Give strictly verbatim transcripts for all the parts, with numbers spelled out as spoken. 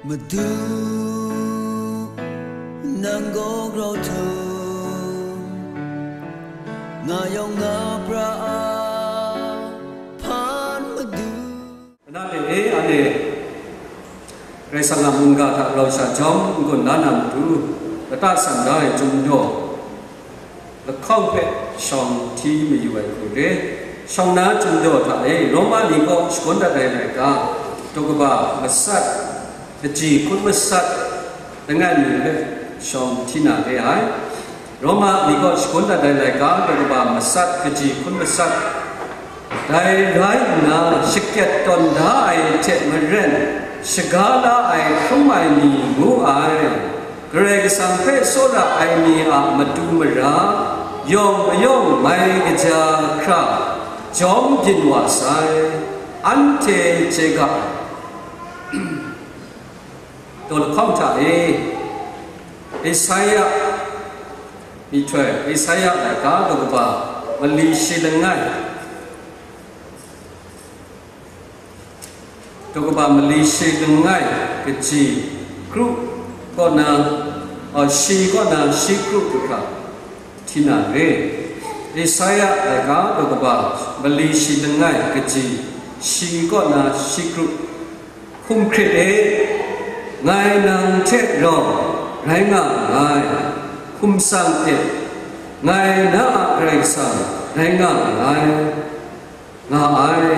Madu, nang gaw grau htum, nga yawng nga pra a hpan madu. Kanan e, anhte Karai Kasang a mungga hta rau sha jawm n-gun la na matu, lata san da ai chyum daw, lahkawng hpe shawng hti mayu ai hku re. Shawng na chyum daw hta e, Roma ni kaw shagun dat ai laika, daw kaba masat, kaji hkun masat, langai mi hpe shawng hti na re ai. Roma ni kaw shagun dat ai laika, daw kaba masat, kaji hkun masat, dai rai nna, shakyen tawn da ai hte maren, shaga la ai hkrum ai ni ngu ai. Karai Kasang hpe tsawra ai ni a matu mara, yawng mayawng mai kaja hkra jawm byin wa sai, anhte chye ga ai. Daw lahkawng hta e, Isaya myihtoi, Isaya laika daw kaba mali shi langai, daw kaba mali shi langai kaji kru kaw na, a, shi kaw na shi kru du hkra hti na re. Isaya laika daw kaba mali shi langai kaji shi kaw na shi kru. Hkum hkrit e, ngai nang hte rau rai nga nngai. Hkum tsang e, ngai na a Karai Kasang rai nga nngai, nga ai.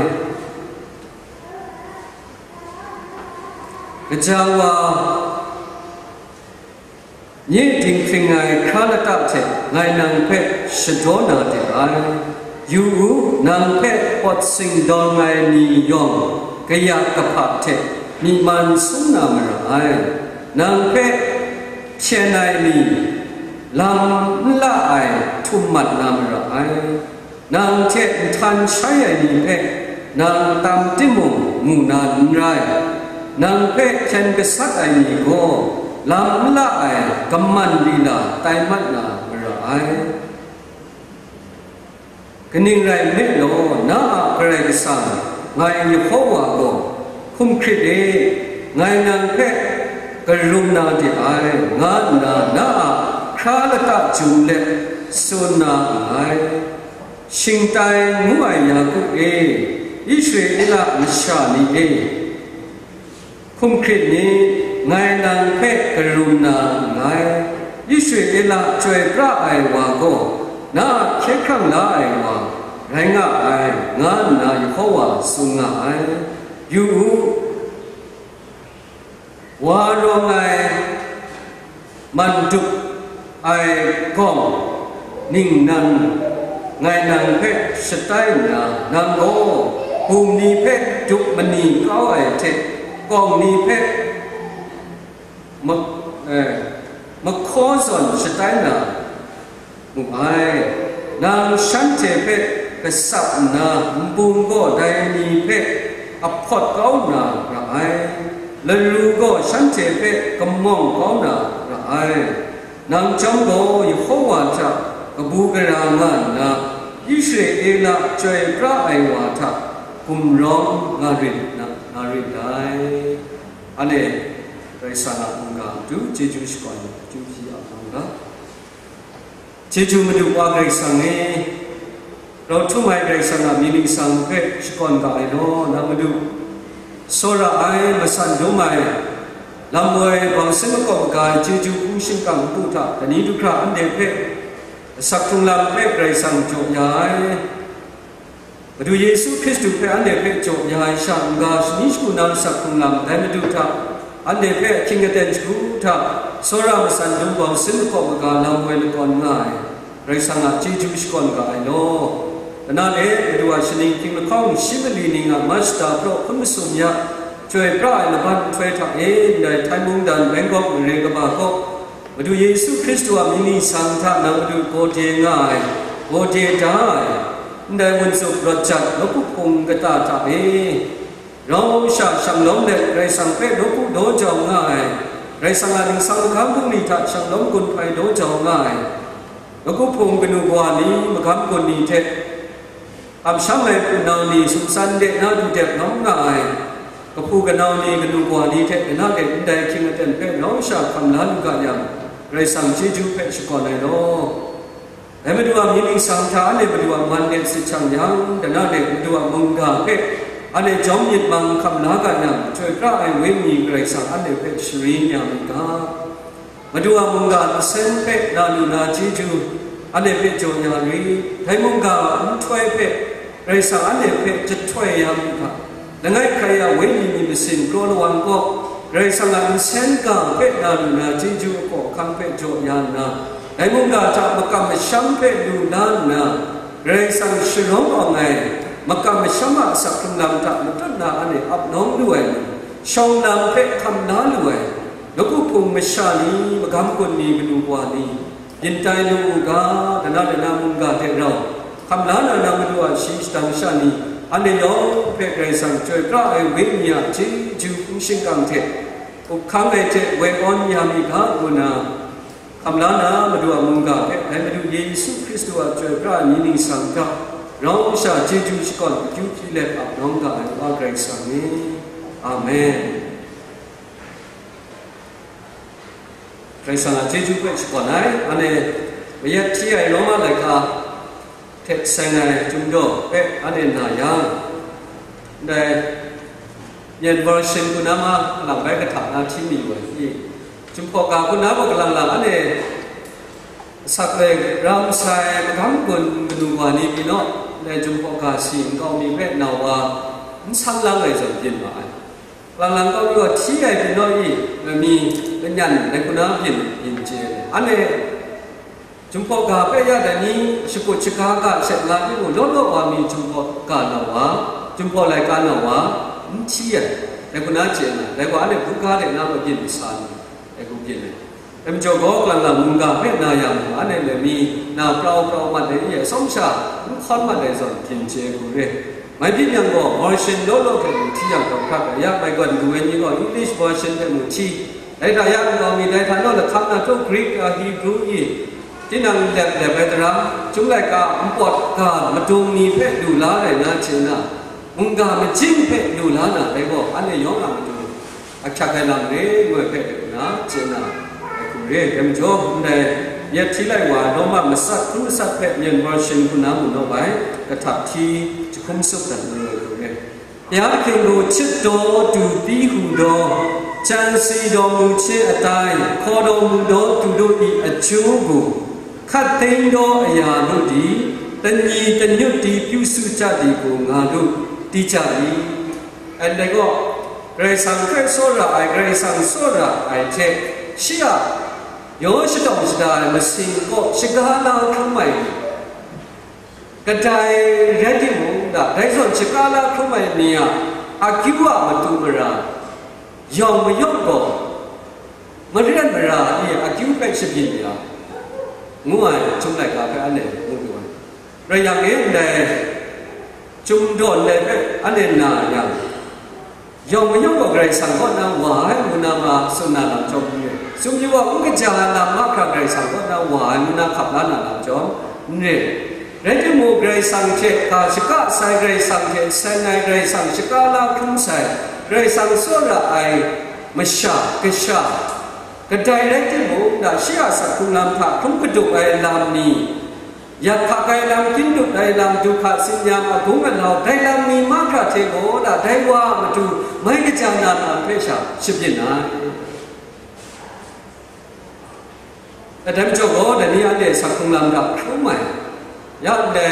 Gaja wa, nye dinghpring ai hkra lata hte ngai nang hpe shadaw na de ai. Yu u, nang hpe pawt singdawng ai ni yawng kaya kahpa hte myi man sum na mara ai. Nang hpe hpyen ai ni lam n la ai htum mat na mara ai. Nang hte nhtan shai ai ni hpe nang tam timung mu na n rai. Nang hpe hkyen gasat ai ni gaw lam n la ai kaman lila tai mat na mara ai. Kaning rai nme law, na a Karai Kasang, ngai Yehova gaw, hkum hkrit e, ngai nang hpe karum na de ai, nga nna na a hkra lata jum let tsun na nngai. Shingtai ngu ai Yaku e, Israela masha ni e, hkum hkrit ni, ngai nang hpe karum na nngai. Israela chyoi pra ai wa gaw, na a hkye hkrang la ai wa rai nga ai, nga nna Yehova tsun nga ai. Yu u, wa rawng ai man dup ai gawng ningnan ngai nang hpe shatai nna, nang gaw bum ni hpe dup mani kau ai hte, kawng ni hpe ma-, eh, mahkaw zawn shatai na mu ai. Nang shanhte hpe gasap nna, nbung gaw dai ni hpe ahpawt kau na ra ai. Laru gaw shanhte hpe kamawng kau na ra ai. Nang chyawm gaw Yehova hta kabu gara nga nna, Israela chyoi pra ai wa hta gumrawng nga rit na, nga rit dai. Anhte Karai Kasang a mungga matu chyeju shakawn chyeju hpyi a mungga. Chyeju Madu wa Karai Kasang e, rau htum ai Karai Kasang a mying ningsang hpe shakawn ga ai law, nang Madu, tsawra ai, masan dum ai, lam woi, bawng sin makawp maga ai chyeju hpu shingkang npu hta, dai ni du hkra anhte hpe asak hkrung lam hpe Karai Kasang jaw ya ai. Madu Yesu Hkristu hpe anhte hpe jaw ya ai sha n-ga shani shagu na asak hkrung lam dai Madu hta, anhte hpe ahkying aten shagu hta, tsawra masan dum bawng sin makawp maga lam woi lakawn nga ai, Karai Kasang a chyeju shakawn ga ai law. Kana le, Madu a shaning hkying lahkawng shi mali ning a ma shada hpraw hpun masum ya, chyoi pra ai laban nhtoi hta e, ndai Thai mungdan Bangkok mare kaba kaw, Madu Yesu Hkristu a mying ningsang hta nang Madu gawde nga ai, gawde da ai, ndai wunzup rawt jat nawku hpung kata hta e, rau sha shanglawm let Karai Kasang hpe nawku daw jau nga ai, Karai Kasang a ningsang magam bungli hta shanglawm gun hpai daw jau nga ai, nawku hpung kanu kawa ni, magam gun ni hte, kamsham ai hpunau ni sumsan de na du dep nawng nga ai, Kahpu kanau ni, kanu kawa ni hte, dana de ndai hkying aten hpe rau sha hkam la lu ga yang, Karai Kasang chyeju hpe shakawn ai law. Dai Madu a mying ningsang hta anhte Madu a man e sit shang yang, dana de Madu a mungga hpe anhte jawm myit mang hkam la ga yang, chyoi pra ai Wenyi Karai Kasang anhte hpe sharin ya mi ga. Madu a mungga nsen hpe na lu na chyeju anhte hpe jaw ya rit. Dai mungga nhtoi hpe Karai Kasang anhte hpe jahtoi ya mi ga. Langai hkrai ya wenyi ni masin kraw lawang kaw, Karai Kasang a nsen ga hpe na lu na chyeju ahkaw ahkang hpe jaw ya nna, dai mungga hta makam masham hpe lu la nna, Karai Kasang sharawng awng ai makam masham a asak hkrung lam hta matut na anhte ap nawng lu ai, shawng lam hpe hkam la lu ai, nawku hpung masha ni, magam gun ni, kanu kawa ni, byin tai lu u ga, dana dana mungga hte rau hkam la na na Madu a shi shadang sha ni, anhte yawng hpe Karai Kasang chyoi pra ai Wenyi a chyeju n shingkang hte, up hkang ai hte woi awn ya mi ga, ngu na, hkam la na Madu a mungga hpe, dai Madu Yesu Hkristu a chyoi pra ai mying ningsang hta, rau sha chyeju shakawn akyu hpyi let ap nawng ga ai Wa Karai Kasang e. Amen. Karai Kasang a chyeju hpe shakawn ai, anhte mayat hti ai Roma laika hte seng ai Chyum Daw hpe anhte na yang, ndai Myen version hku na ma, kalang bai kahta na hti mi wa i? Chyum hpaw ga hku na gaw kalang lang anhte asak ai ram sai, magam gun kanu wa ni pyi naw, ndai Chyum hpaw ga si nkau mi hpe nau wa n san lang ai zawn byin ma ai. Kalang lang kau mi gaw hti ai pyi naw i, lami lanyan dai hku na byin, byin chye ai. Anhte Chyum hpaw ga hpe ya dai ni shakut shaga ga shet nga timung, law law wa mi Chyum hpaw ga na wa, Chyum hpaw laika na wa, n hti ai, dai hku na chye na, dai gaw anhte buga de na gaw byin sa ni, dai hku byin ai. Dai majaw gaw, kalang lang mungga hpe na yang, anhte lami na prau prau mat ai, atsawm sha n hkawn mat ai zawn, byin chye ai hku re. Mai byin yang gaw, version law law hte mu hti yang, kau hkrak ai, ya mai gawn lu ai ni gaw, English version hte mu hti, dai hta ya nkau mi, dai hta naw lahkam na hkrum Greek, a, Hebrew i, tinang lep lep ai tara, Chyum laika npawt ga madung ni hpe lu la rai na hte na, mungga majing hpe lu la na rai gaw, anhte yawng a matu ahkyak ai lam re, ngu ai hpe dai hku na, chye na, dai hku re. Dai majaw, ndai yet hti lai wa, Roma masat, hkun masat hpe Myen version hku na mu naw bai, kahtap hti jahkum sup dat na rai hku re. Ya hkying gaw chyit daw du pi hu daw, chyan si daw mu hte atai, hkaw daw mu daw du daw i ajaw gaw, hkat teng daw aya lu di, tanyi tanyut di pyu su ja di gaw nga lu di ja i? Ndai gaw, Karai Kasang hpe tsawra ai, Karai Kasang tsawra ai hte, shi a yaw shadawng shada ai masing kaw shaga la hkrum ai ni, kadai rai timung, da, dai zawn shaga la hkrum ai ni a akyu a matu mara, yawng mayawng gaw, maren mara ni akyu hpe shabyin ya, ngu ai Chyum laika hpe anhte ngu lu ai. Rai yang e, ndai Chyum Daw ndai hpe anhte na yang, yawng mayawng gaw Karai Kasang kaw na wa ai ngu na ma tsun na lam chyawm n re. Sumyu a n kaja ai lam mahkra Karai Kasang kaw na wa ai ngu na hkap la na lam chyawm n re. Rai timung, Karai Kasang hte ga shaka sai, Karai Kasang hte seng ai, Karai Kasang shaga la hkrum sai, Karai Kasang tsawra ai masha kasha, kadai rai timung, da, shi a asak hkrung lam hta hkrum kadup ai lam ni, yak hkak ai lam, kyin dut ai lam, du hka tsin-yam, agung alau, dai lam ni mahkra hte gaw, da, dai wa a matu mai kaja na lam hpe sha shabyin ai. Dai majaw gaw, dai ni anhte asak hkrung lam hta hkrum ai, ya ndai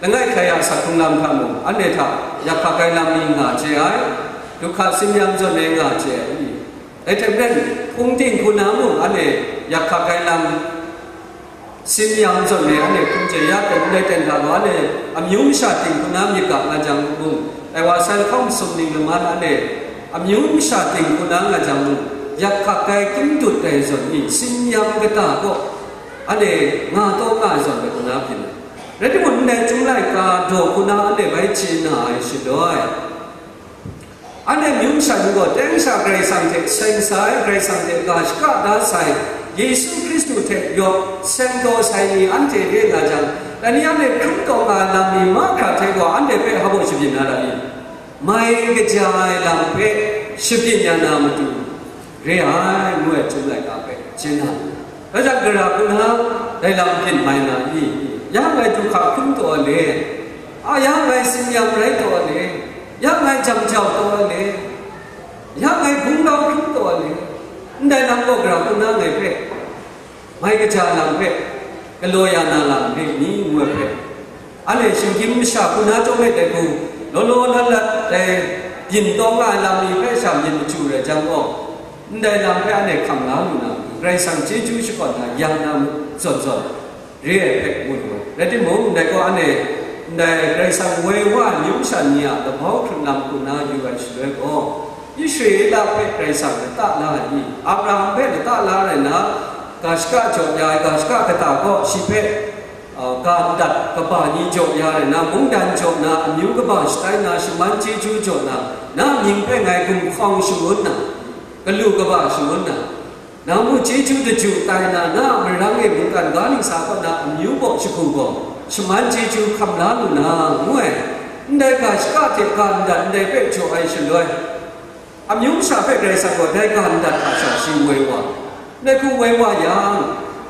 langai hkrai a asak hkrung lam hta mung, anhte hta yak hkak ai lam ni nga chye ai, du hka tsin-yam zawn e nga chye ai. Dai hte maren, hpung ting hku na mung, anhte yak hkak ai lam, tsin-yam zawn e anhte hkrum chye ya, ten ndai ten hta gaw, anhte amyu masha ting hku na myit ga nga jang mung, dai wa sai lahkawng masum ning laman anhte amyu masha ting hku na nga jang mung, yak hkak ai, kyin dut ai zawn ni, tsin-yam kata gaw anhte nga taw nga ai zawn rai nna byin ai. Rai timung, ndai Chyum laika daw hku na anhte bai chye na ai shaloi, anhte amyu masha ni gaw teng sha Karai Kasang hte seng sai, Karai Kasang hte ga shaka da sai, Yesu Hkristu hte yawt seng taw sai ni anhte re nga jang, dai ni anhte hkrum taw nga ai lam ni mahkra hte gaw anhte hpe hpa baw shabyin na ra i? mai kaja ai lam hpe shabyin ya na matu re ai, ngu ai chyum laika hpe chye na. Dai hta gara hku na dai lam byin mai na i? Ya ngai du hka hkrum taw ai le, a ya ngai tsin-yam rai taw ai le, ya ngai jam jau taw ai le, ya ngai gunglau hkrum taw ai le, ndai lam gaw gara hku na ngai hpe mai kaja lam hpe galaw ya na lam re ni, ngu ai hpe, anhte shinggyim masha hku na chyawm e dai hku, law law lat lat dai byin taw nga ai lam ni hpe sha myit machyu rai jang gaw, ndai lam hpe anhte hkam la lu na, Karai Kasang chyeju shakawn na yang na zawn zawn re ai hpe ngu lu ai. Rai timung, ndai gaw anhte ndai Karai Kasang woi wa ai amyu masha ni a labau hkrun lam hku na yu ai shaloi gaw, Israela hpe Karai Kasang lata la ai i? Abraham hpe lata la rai na, ga shaka jaw ya ai, ga shaka kata gaw shi hpe, uh, ga ndat kaba ni jaw ya rai na, mungdan jaw na, amyu kaba shatai na, shaman chyeju jaw na, na mying hpe ngai gumhkawng shangun na, galu kaba shangun na, nang mung chyeju daju tai na, na a marang e mungkan ga ningsa kaw na amyu baw shagu gaw, shaman chyeju hkam la lu na, ngu ai. Ndai ga shaka hte ga ndat ndai hpe jaw ai shaloi, amyu masha hpe Karai Kasang gaw dai ga ndat hta sha shi woi wa, ndai hku woi wa yang,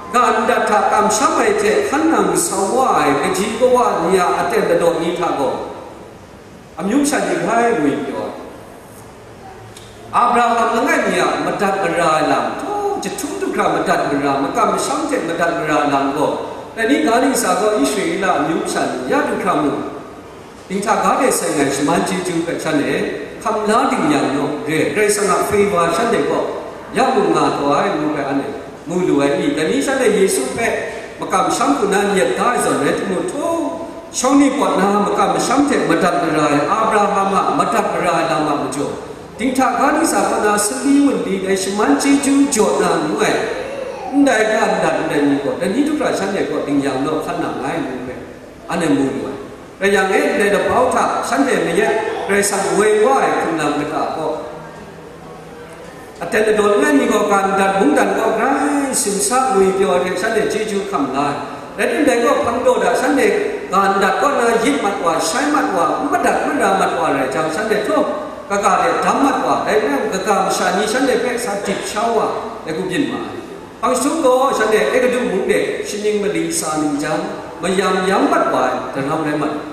ga ndat hta kamsham ai hte hkan nang sau wa ai kaji kawa ni a aten ladaw ni hta gaw, amyu masha ni grai ngwi pyaw ai. Abraham langai mi a madat mara ai lam, htaw jahtum du hkra madat mara, makam masham hte madat mara ai lam gaw, dai ni ga ningsa gaw Israela amyu masha ni ya du hkra mu, dinghta ga de seng ai shaman chyeju hpe shanhte hkam la ding yang naw re, Karai Kasang a favour shanhte gaw ya mu nga taw ai, ngu hpe anhte mu lu ai i? Dai ni shanhte Yesu hpe makam masham hku na nyet da ai zawn rai timung, htaw shawng ni pawt na makam masham hte madat mara ai Abraham a madat mara ai lam a majaw, dinghta ga ningsa kaw na sali wunli dai shaman chyeju jaw na ngu ai, ndai ga ndat ndai ni gaw, dai ni du hkra shanhte gaw ding yang naw hkan nang ngai, ngu hpe anhte mu lu ai. Rai yang e, ndai labau hta shanhte mayat Karai Kasang woi wa ai hkrun lam kata gaw, aten ladaw langai mi gaw ga ndat mungdan gaw grai simsa ngwi pyaw ai hte shanhte chyeju hkam la ai. Rai timung, dai gaw hpang daw da shanhte ga ndat kaw na yit mat wa, shai mat wa, n madat n mara mat wa rai jang, shanhte htaw kaga de dam mat wa, dai rai nna kaga masha ni shanhte hpe sa dip sha wa, dai hku byin ma ai. Hpang jahtum gaw shanhte Egutu mung de shaning mali sa ning jan, mayam yam mat wa ai daram rai mat ai.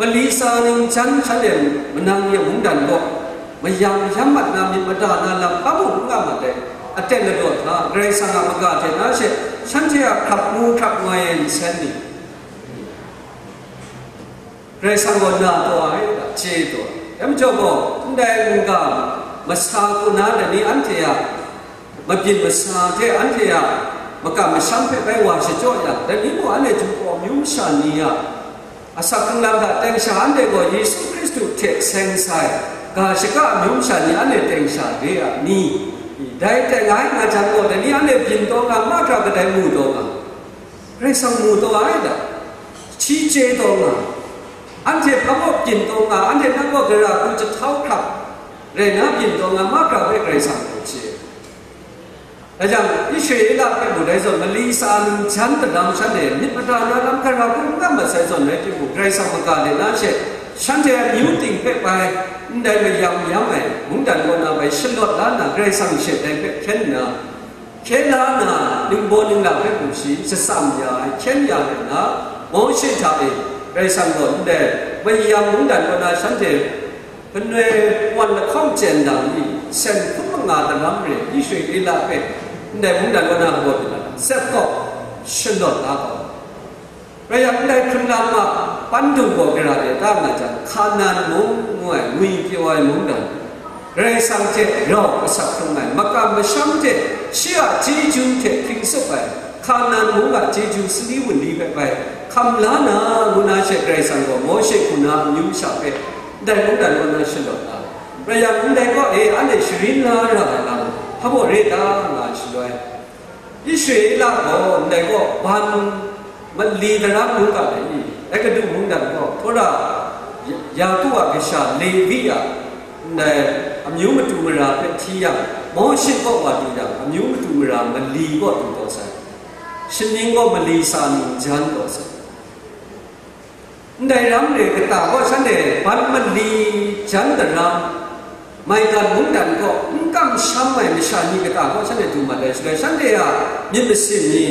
Mali sa ning jan shanhte manang ya mungdan gaw mayam yam mat na myit mada na lam hpa mung n nga mat ai, aten ladaw hta Karai Kasang a maga hte na she shanhte a hkrap ngu hkrap ngoi ai nsen ni, Karai Kasang gaw na taw ai, chye taw ai. Dai majaw gaw, ndai n-ga masa hku na dai ni anhte a mabyin masa hte anhte a makam masham hpe bai wa shachyaw yang, dai ni mung anhte Ju hpaw amyu masha ni a asak hkrung lam hta teng sha anhte gaw Yesu Hkristu hte seng sai ga shaka amyu masha ni anhte teng sha re a ni? Dai teng ai nga jang gaw, dai ni anhte byin taw nga, mahkra kadai mu taw nga? Karai Kasang mu taw ai da, shi chye taw nga, anhte hpa mung byin taw nga, anhte nang gaw gara hku jahtau hkrap rai na byin taw nga, mahkra hpe Karai Kasang gaw chye. Dai jang, Israela hpe mung dai zawn, mali sa ning jan daram shanhte myit mada na lam gara hku n nga mat sai zawn rai timung, Karai Kasang maga de na she, shanhte a amyu ting hpe bai ndai mayam yam ai mungdan kaw na bai shalawt la nna, Karai Kasang she dai hpe hkyen nna, hkye la nna, ningbaw ningla hpe mung shi shatsam ya ai, hkyen ya ai nna, Mawshe hta e Karai Kasang gaw ndai mayam mungdan kaw na shanhte kanoi wan lahkawng chyen dang ni, sen hkun manga daram re, Israela hpe ndai mungdan kaw na kabaw dingla, tsep gaw shalawt la gaw, rai yang, ndai hkrun lam a pandung gaw gara de ta nga jang, Hkanan mung ngu ai ngwi pyaw ai mungdan, Karai Kasang hte rau asak hkrung ai, makam masham hte shi a chyeju hte hpring tsup ai, Hkanan mung a chyeju sali wunli hpe bai hkam la na, ngu na she Karai Kasang gaw Mawshe hku na amyu masha hpe ndai mungdan kaw na shalawt ai. Rai yang, ndai kaw e anhte sharin la ra ai lam hpa baw re ta nga ai shaloi, Israela gaw ndai kaw ban mali daram mungga ai i? Egutu mungdan gaw Tora, Ya-, Yaku a kasha Levi a ndai amyu matu mara hpe hti yang, Mawshe kaw wa du yang, amyu matu mara mali kaw du taw sai, shaning gaw mali sa ning jan taw sai. Ndai ram re kata gaw shanhte ban mali jan daram, maigan mungdan gaw n kamsham ai masha ni kata gaw shanhte du mat ai shaloi, shanhte a myit masin ni,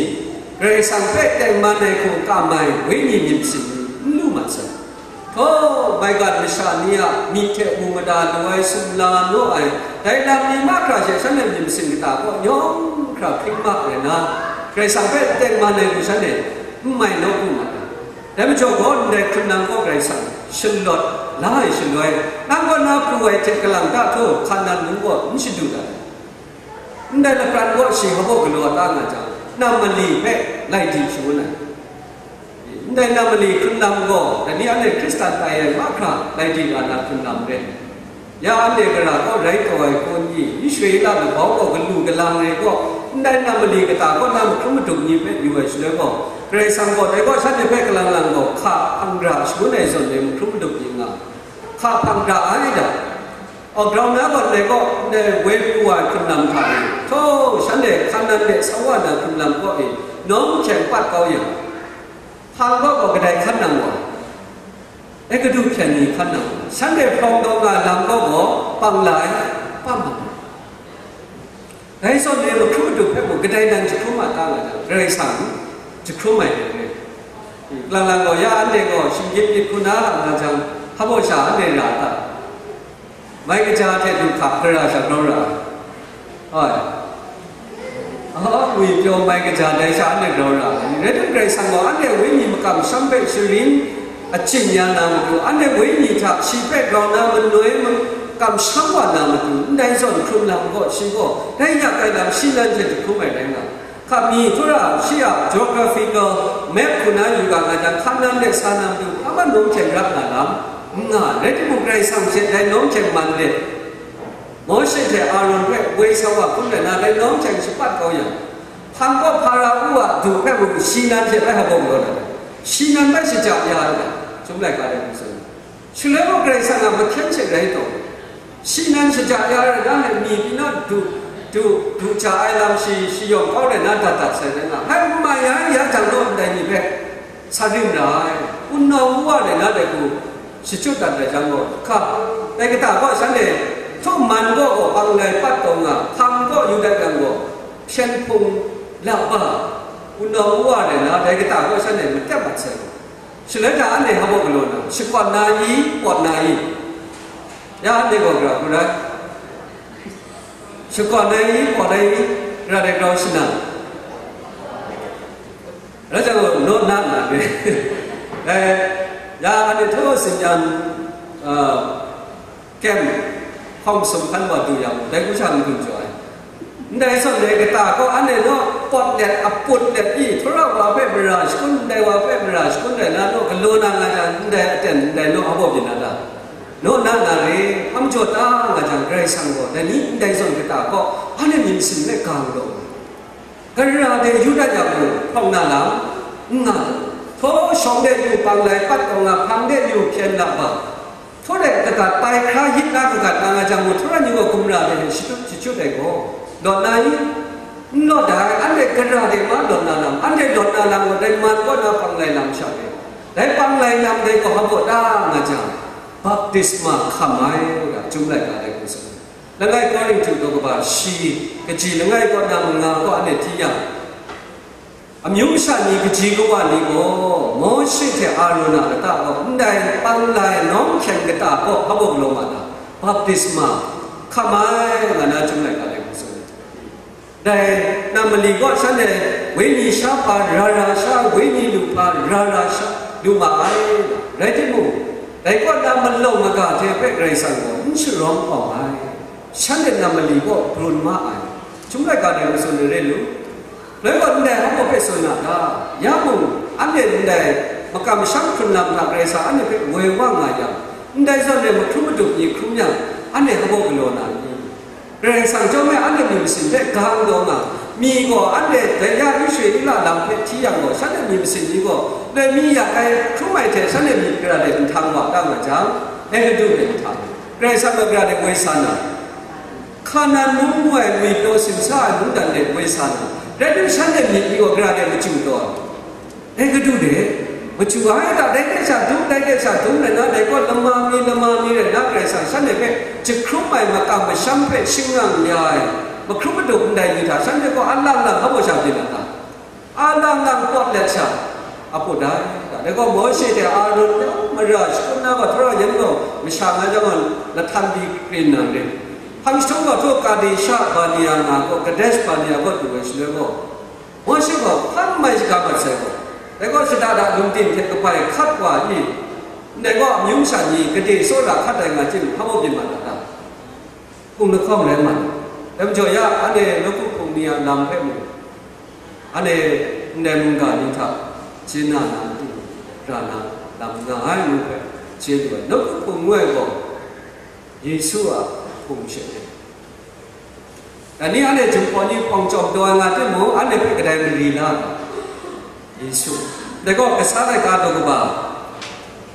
Karai Kasang hpe tengman ai hku kam ai wenyi myit masin ni n lu mat sai. Htaw, maigan masha ni a myit hte mu mada lu ai sumla naw ai, dai lam ni mahkra she shanhte myit masin kata gaw yawng hkra hpring ma ai na, Karai Kasang hpe tengman ai hku shanhte n mai naw lu mat ai. Dai majaw gaw, ndai hkrun lam gaw Karai Kasang shalawt la ai shaloi, nang kaw na pru ai hte kalang ta htaw, Hkanan mung gaw n shadu dat ai. Ndai lapran gaw shi hpa gaw galaw ta nga jang, nam mali hpe lai di shangun ai. Ndai nam mali hkrun lam gaw, dai ni anhte Hkristan tai ai mahkra lai di ra na hkrun lam rai. Ya anhte gara kaw rai taw ai hku n-i, Israela labau gaw galu galang ai gaw, ndai nam mali kata kaw na mahkrum madup ni hpe yu ai shaloi gaw, Karai Kasang gaw dai gaw shanhte hpe kalang lang gaw, hka hpang ra shangun ai zawn e mahkrum madup ni nga, hka hpang ra ai da. Aw, grau na gaw, ndai gaw, ndai woi pru wa hkrun lam hta e, htaw, shanhte Hkanan de sa wa na hkrun lam kaw e, nawng hkyeng pat kau yang, hpang gaw gaw kadai hkan nang wa? Egiptu hpyen ni hkan nang wa? Shanhte hprawng taw nga lam gaw gaw pang la ai, pang ma ai. Dai zawn e mahkrum madup hpe mung kadai nan jahkrum a ta nga jang, Karai Kasang jahkrum ai hte re. Lang lang gaw, ya anhte gaw shinggyim myit hku na la nga jang, hpa baw sha anhte ra a ta? Mai kaja hte du hkap gara sha grau ra ai. Ai. Aw, ngwi pyaw mai kaja dai sha anhte grau ra ai. Rai tim, Karai Kasang gaw anhte wenyi makam sham hpe sharin achyin ya na matu, anhte wenyi hta shi hpe grau na manoi ma-, kamsham wa na matu, ndai zawn hkrun lam gaw shi gaw dai ya kai lam shi nan hte jahkrum ai rai nga ai. Hkap mi, Tura shi a geographical map hku na yu ga nga jang, Hkanan de sa na matu, hpa man nawng hkyeng rap nga lam n nga ai. Rai timung, Karai Kasang hte dai nawng hkyeng man let, Mawshe hte Aaron hpe woi sa wa hkrum let na, dai nawng hkyeng shapat kau yang, hpang gaw Hpara-u a du hpe mung shi nan hte bai hpa gaw galaw na, shi nan bai shaja ya ai, Chyum laika de hku tsun. Shaloi gaw Karai Kasang a mahkyen hte rai taw, shi nan shaja ya ai na, mi pyi na du, du, du ja ai lam shi shayawng kau rai na, dat dat sai rai nga, hpai n mai ya, ya jang gaw ndai ni hpe sa rim ra ai, wunawng wuwa rai na dai hku shachyut dat rai jang gaw, hka, dai kata gaw shanhte htum man gaw gaw pang lai pat taw nga, hpang gaw yu dat yang gaw, hpyen hpung la ba, wunawng wuwa rai na, dai kata gaw shanhte matep mat sai gaw, shaloi hta anhte hpa gaw galaw na, shakawn na i, pawt na i? Ya anhte gaw gara hku rai? Shakawn ai i, pawt ai i? Gara de grau shana? Rai jang gaw, naw na na re. Eh, ya anhte htaw tsin yan, ah, kem hkawm sum hkan wa du yang, dai hku sha n-gun jaw ai. Ndai zawn dai kata gaw anhte naw pawt let, aput let i, Tura wa hpe mara shakun, ndai wa hpe mara shakun rai na, naw galaw na nga jang, ndai aten, ndai naw hpa baw byin na ta? Naw na na re, hpa majaw ta nga jang, Karai Kasang gaw dai ni ndai zawn kata gaw anhte myit masin hpe ga galaw. Gara de yu dat yang mung, hpawng na lam n nga ai. Htaw, shawng de yu pang lai pat taw nga, hpang de yu hpyen la ba. Htaw de kagat pai hkra yit na kagat na nga jang mung, Tura ni gaw gumra de shachyut, shachyut ai gaw, lawt na i? N lawt ai, anhte gara de ma lawt na lam, anhte lawt na lam gaw, dai man kaw na pang lai lam sha de, dai pang lai lam dai gaw hpa baw ta nga jang, baptisma hkam ai, ga Chyum laika dai hku tsun. Langai Korinhtu daw kaba shi, kaji langai kaw na manga kaw anhte hti yang, amyu masha ni kaji kawa ni gaw, Mawshe hte Aaron a lata gaw ndai pang lai nawng hkyeng kata gaw hpa baw galaw ma ta? Baptisma hkam ai, nga na Chyum laika dai hku tsun. Dai nam mali gaw shanhte wenyi sha hpa ra ra sha, wenyi lu hpa ra ra sha lu ma ai. Rai timung, dai kaw na malawng maga hte hpe Karai Kasang gaw n sharawng hkawm ai. Shanhte nam mali gaw brun ma ai. Chyum laika dai matsun ai re lu. Loi gaw ndai hpa hpe tsun na ta? Ya mung, anhte ndai makam masham hkrun lam hta Karai Kasang anhte hpe woi wa nga yang, ndai zawn e mahkrum madup ni hkrum yang, anhte hpa galaw na ni? Karai Kasang chyawm e anhte myit masin hpe ga n daw nga, mi gaw anhte dai ya Israela lam hpe hti yang gaw, shanhte myit masin ni gaw loi mi ya ai hkrum ai hte shanhte myit gara de nhtang wa da nga jang, Egutu de nhtang, Karai Kasang gaw gara de woi sa na, Hkanan mung ngu ai ngwipyaw simsa ai mungdan de woi sa na, rai tim shanhte myit ni gaw gara de machyu taw ai. Egutu de, machyu ai ta, dai hte sha dum dai Sha dum rai na, dai gaw lama mi, lama mi rai na, Karai Kasang shanhte hpe jahkrum ai makam masham hpe shingnang ya ai, mahkrum madup ndai ni hta, shanhte gaw alang lang hpa baw sha byin na ta? Alang lang pawt let sha, a put ai. Dai gaw Mawshe hte Aaron yawng mara shakun na gaw, Tara yan gaw masha nga jang gaw, lahtan di krin nang rit. Hpang jahtum gaw htaw Kadesha Barnea nga gaw, Kadesh Barnea kaw du ai shaloi gaw, Mawshe gaw hpang mai shaga mat sai gaw, dai gaw shada da lungting hte kabai hkat wa i, ndai gaw amyu masha ni gade tsawra hkat ai nga tim, hpa baw byin mat na ta? Hpung lahkawng rai mat. Dai majaw ya, anhte nawku hpung ni a lam hpe mung, anhte ndai mungga ni hta chye na na matu, ra na lam nga ai ngu hpe chye lu ai. Nawku hpung ngu ai gaw Yesu a hpung she ai. Dai ni anhte Jinghpaw ni hpawng chyawm taw ai nga timung, anhte hpe kadai mari la ai? Yesu. Dai gaw kasa laika daw kaba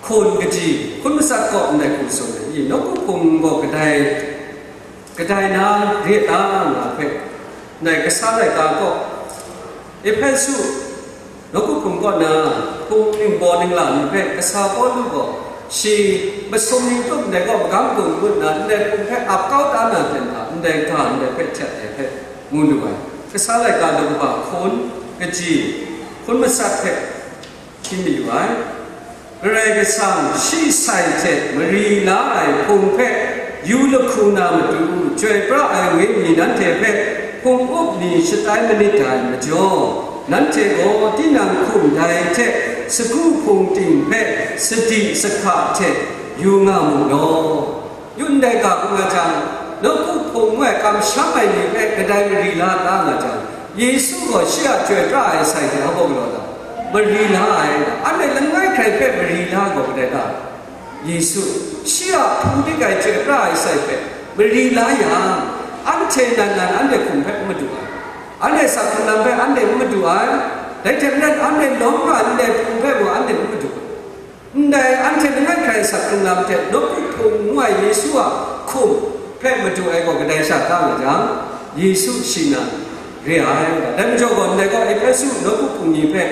hkun kaji, hkun matsat kaw ndai hku tsun ai i? Nawku hpung gaw kadai, kadai na re ta nga hpe, ndai kasa laika kaw, Ehpesu nawku hpung kaw na hpung ningbaw ningla ni hpe kasa Pawlu gaw, shi masum ning tup ndai gaw magam gun ngut nna, ndai hpung hpe ap kau da na hten hta, ndai ga ndai hpe htet ai hpe ngu lu ai. Kasa laika daw kaba hkun kaji, hkun matsat hpe hpyi mayu ai. Karai Kasang shi sai hte mari la ai hpung hpe yu lahku na matu, chyoi pra ai wenyi nanhte hpe hpung up ni shatai manit dai majaw, nanhte gaw tinang hkum dai hte sagu hpung ting hpe sadi sahka hte yu nga mu law. Yu ndai ga hku nga jang, nawku hpung ngu ai kamsham ai ni hpe kadai mari la ta nga jang, Yesu gaw shi a chyoi pra ai sai hte hpa baw galaw ta? Mari la ai. Anhte langai hkrai hpe mari la gaw kadai ta? Yesu, shi a hpung dik ai chyoi pra ai sai hpe mari la yang, anhte nan nan anhte hkum hpe n madu ai, anhte sak hkrung lam hpe anhte n madu ai, dai hte maren anhte lawm nga ai ndai hpung hpe mung anhte n madu ai. Ndai anhte langai hkrai sak hkrung lam hte nawku hpung ngu ai Yesu a hkum hpe madu ai gaw kadai sha ta nga jang, Yesu shi nan re ai. Dai majaw gaw, ndai gaw Ehpesu nawku hpung ni hpe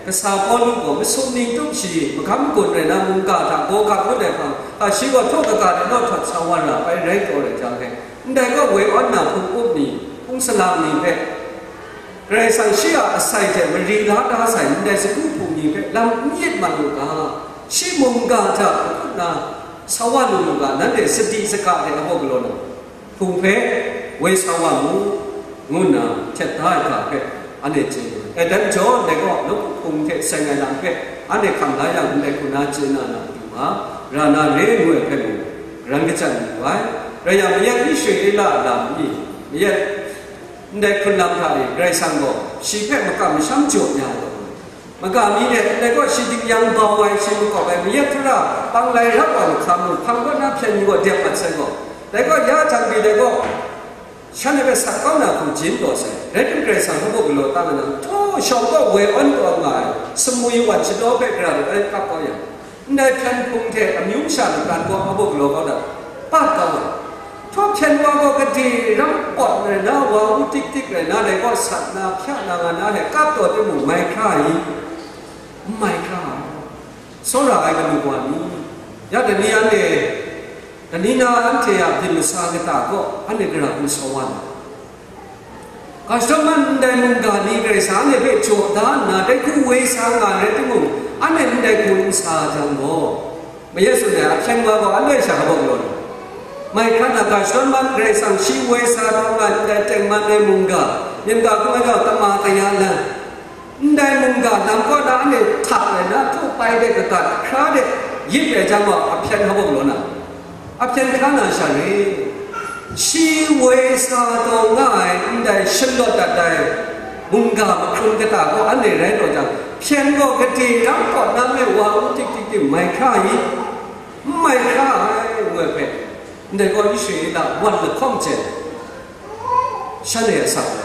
kasa Pawlu gaw masum ning tup shi magam gun rai na mungga hta gaw gap ngut ai hpang, a shi gaw htaw kaga de naw htawt sa wa ra ai rai taw rai jang hte, ndai gaw woi awn na hpung up ni, hpung salang ni hpe, Karai Kasang shi a asai hte mari la da sai ndai sagu hpung ni hpe lam n yit mat lu ga, shi mungga hta akut na sa wa lu lu ga, nanhte sadi saka hte a gaw galaw na hpung hpe woi sa wa mu, ngu nna htet da ai ga hpe anhte chye lu ai. Dai majaw, ndai gaw nawku hpung hte seng ai lam hpe anhte hkam la yang, ndai hku na chye na na matu ma, ra na re ngu ai hpe mung, karan kachyan yu ai. Rai yang, mayat Israela lam ni, mayat ndai hkrun lam hta e Karai Kasang gaw shi hpe makam masham jaw ya ai gaw, maga mi e, ndai gaw shi dingyang bau ai, shi makawp ai, mayat hkra panglai rap wa mahkra mu, hpang kaw na hpyen mi gaw dep mat sai gaw, dai gaw ya jang pyi dai gaw, shanhte hpe sat kau na hku jin taw sai. Rai tim, Karai Kasang hpa baw galaw ta nga na, htaw shawng kaw woi awn taw nga ai, sumwi wan shadaw hpe gara rawt ai kap kau yang, ndai hpyen hpung hte amyu masha lapran gaw a baw galaw kau dat, pat kau ai. Htaw hpyen wa gaw gade ram pawt rai na, wa u tik tik rai na, dai gaw sat na, hpya na nga na hte kap taw timung, mai hkra ai, n mai hkra ai. Tsawra ai kanu wa ni, ya dani anhte, dani na anhte a byin masa kata gaw anhte gara hku sa wa na? Ga shadawn man ndai mungga ni Karai Kasang anhte hpe jaw da nna, dai hku woi sa nga ai rai timung, anhte ndai hku n sa jang gaw, mayat tsun ai, a hpyen wa gaw anhte sha hpa baw galaw na? Mai hkra na, ga shadawn man Karai Kasang shi woi sa taw nga ai ndai tengman ai mungga, myen ga hkrum ai gaw tama kaya lan, ndai mungga lam kaw na anhte htak rai na, htaw pai de kagat, hkra de yit rai jang gaw, a hpyen hpa baw galaw na? A hpyen hkra na sha re? Shi woi sa taw nga ai ndai shalawt dat ai mungga mahkrung kata gaw anhte rai taw jang, hpyen gaw gade rang pawt na me wa u tik tik tim mai hkra i? N mai hkra ai, ngu ai hpe, ndai gaw Israela wan lahkawng chyen shanhte a sa ai.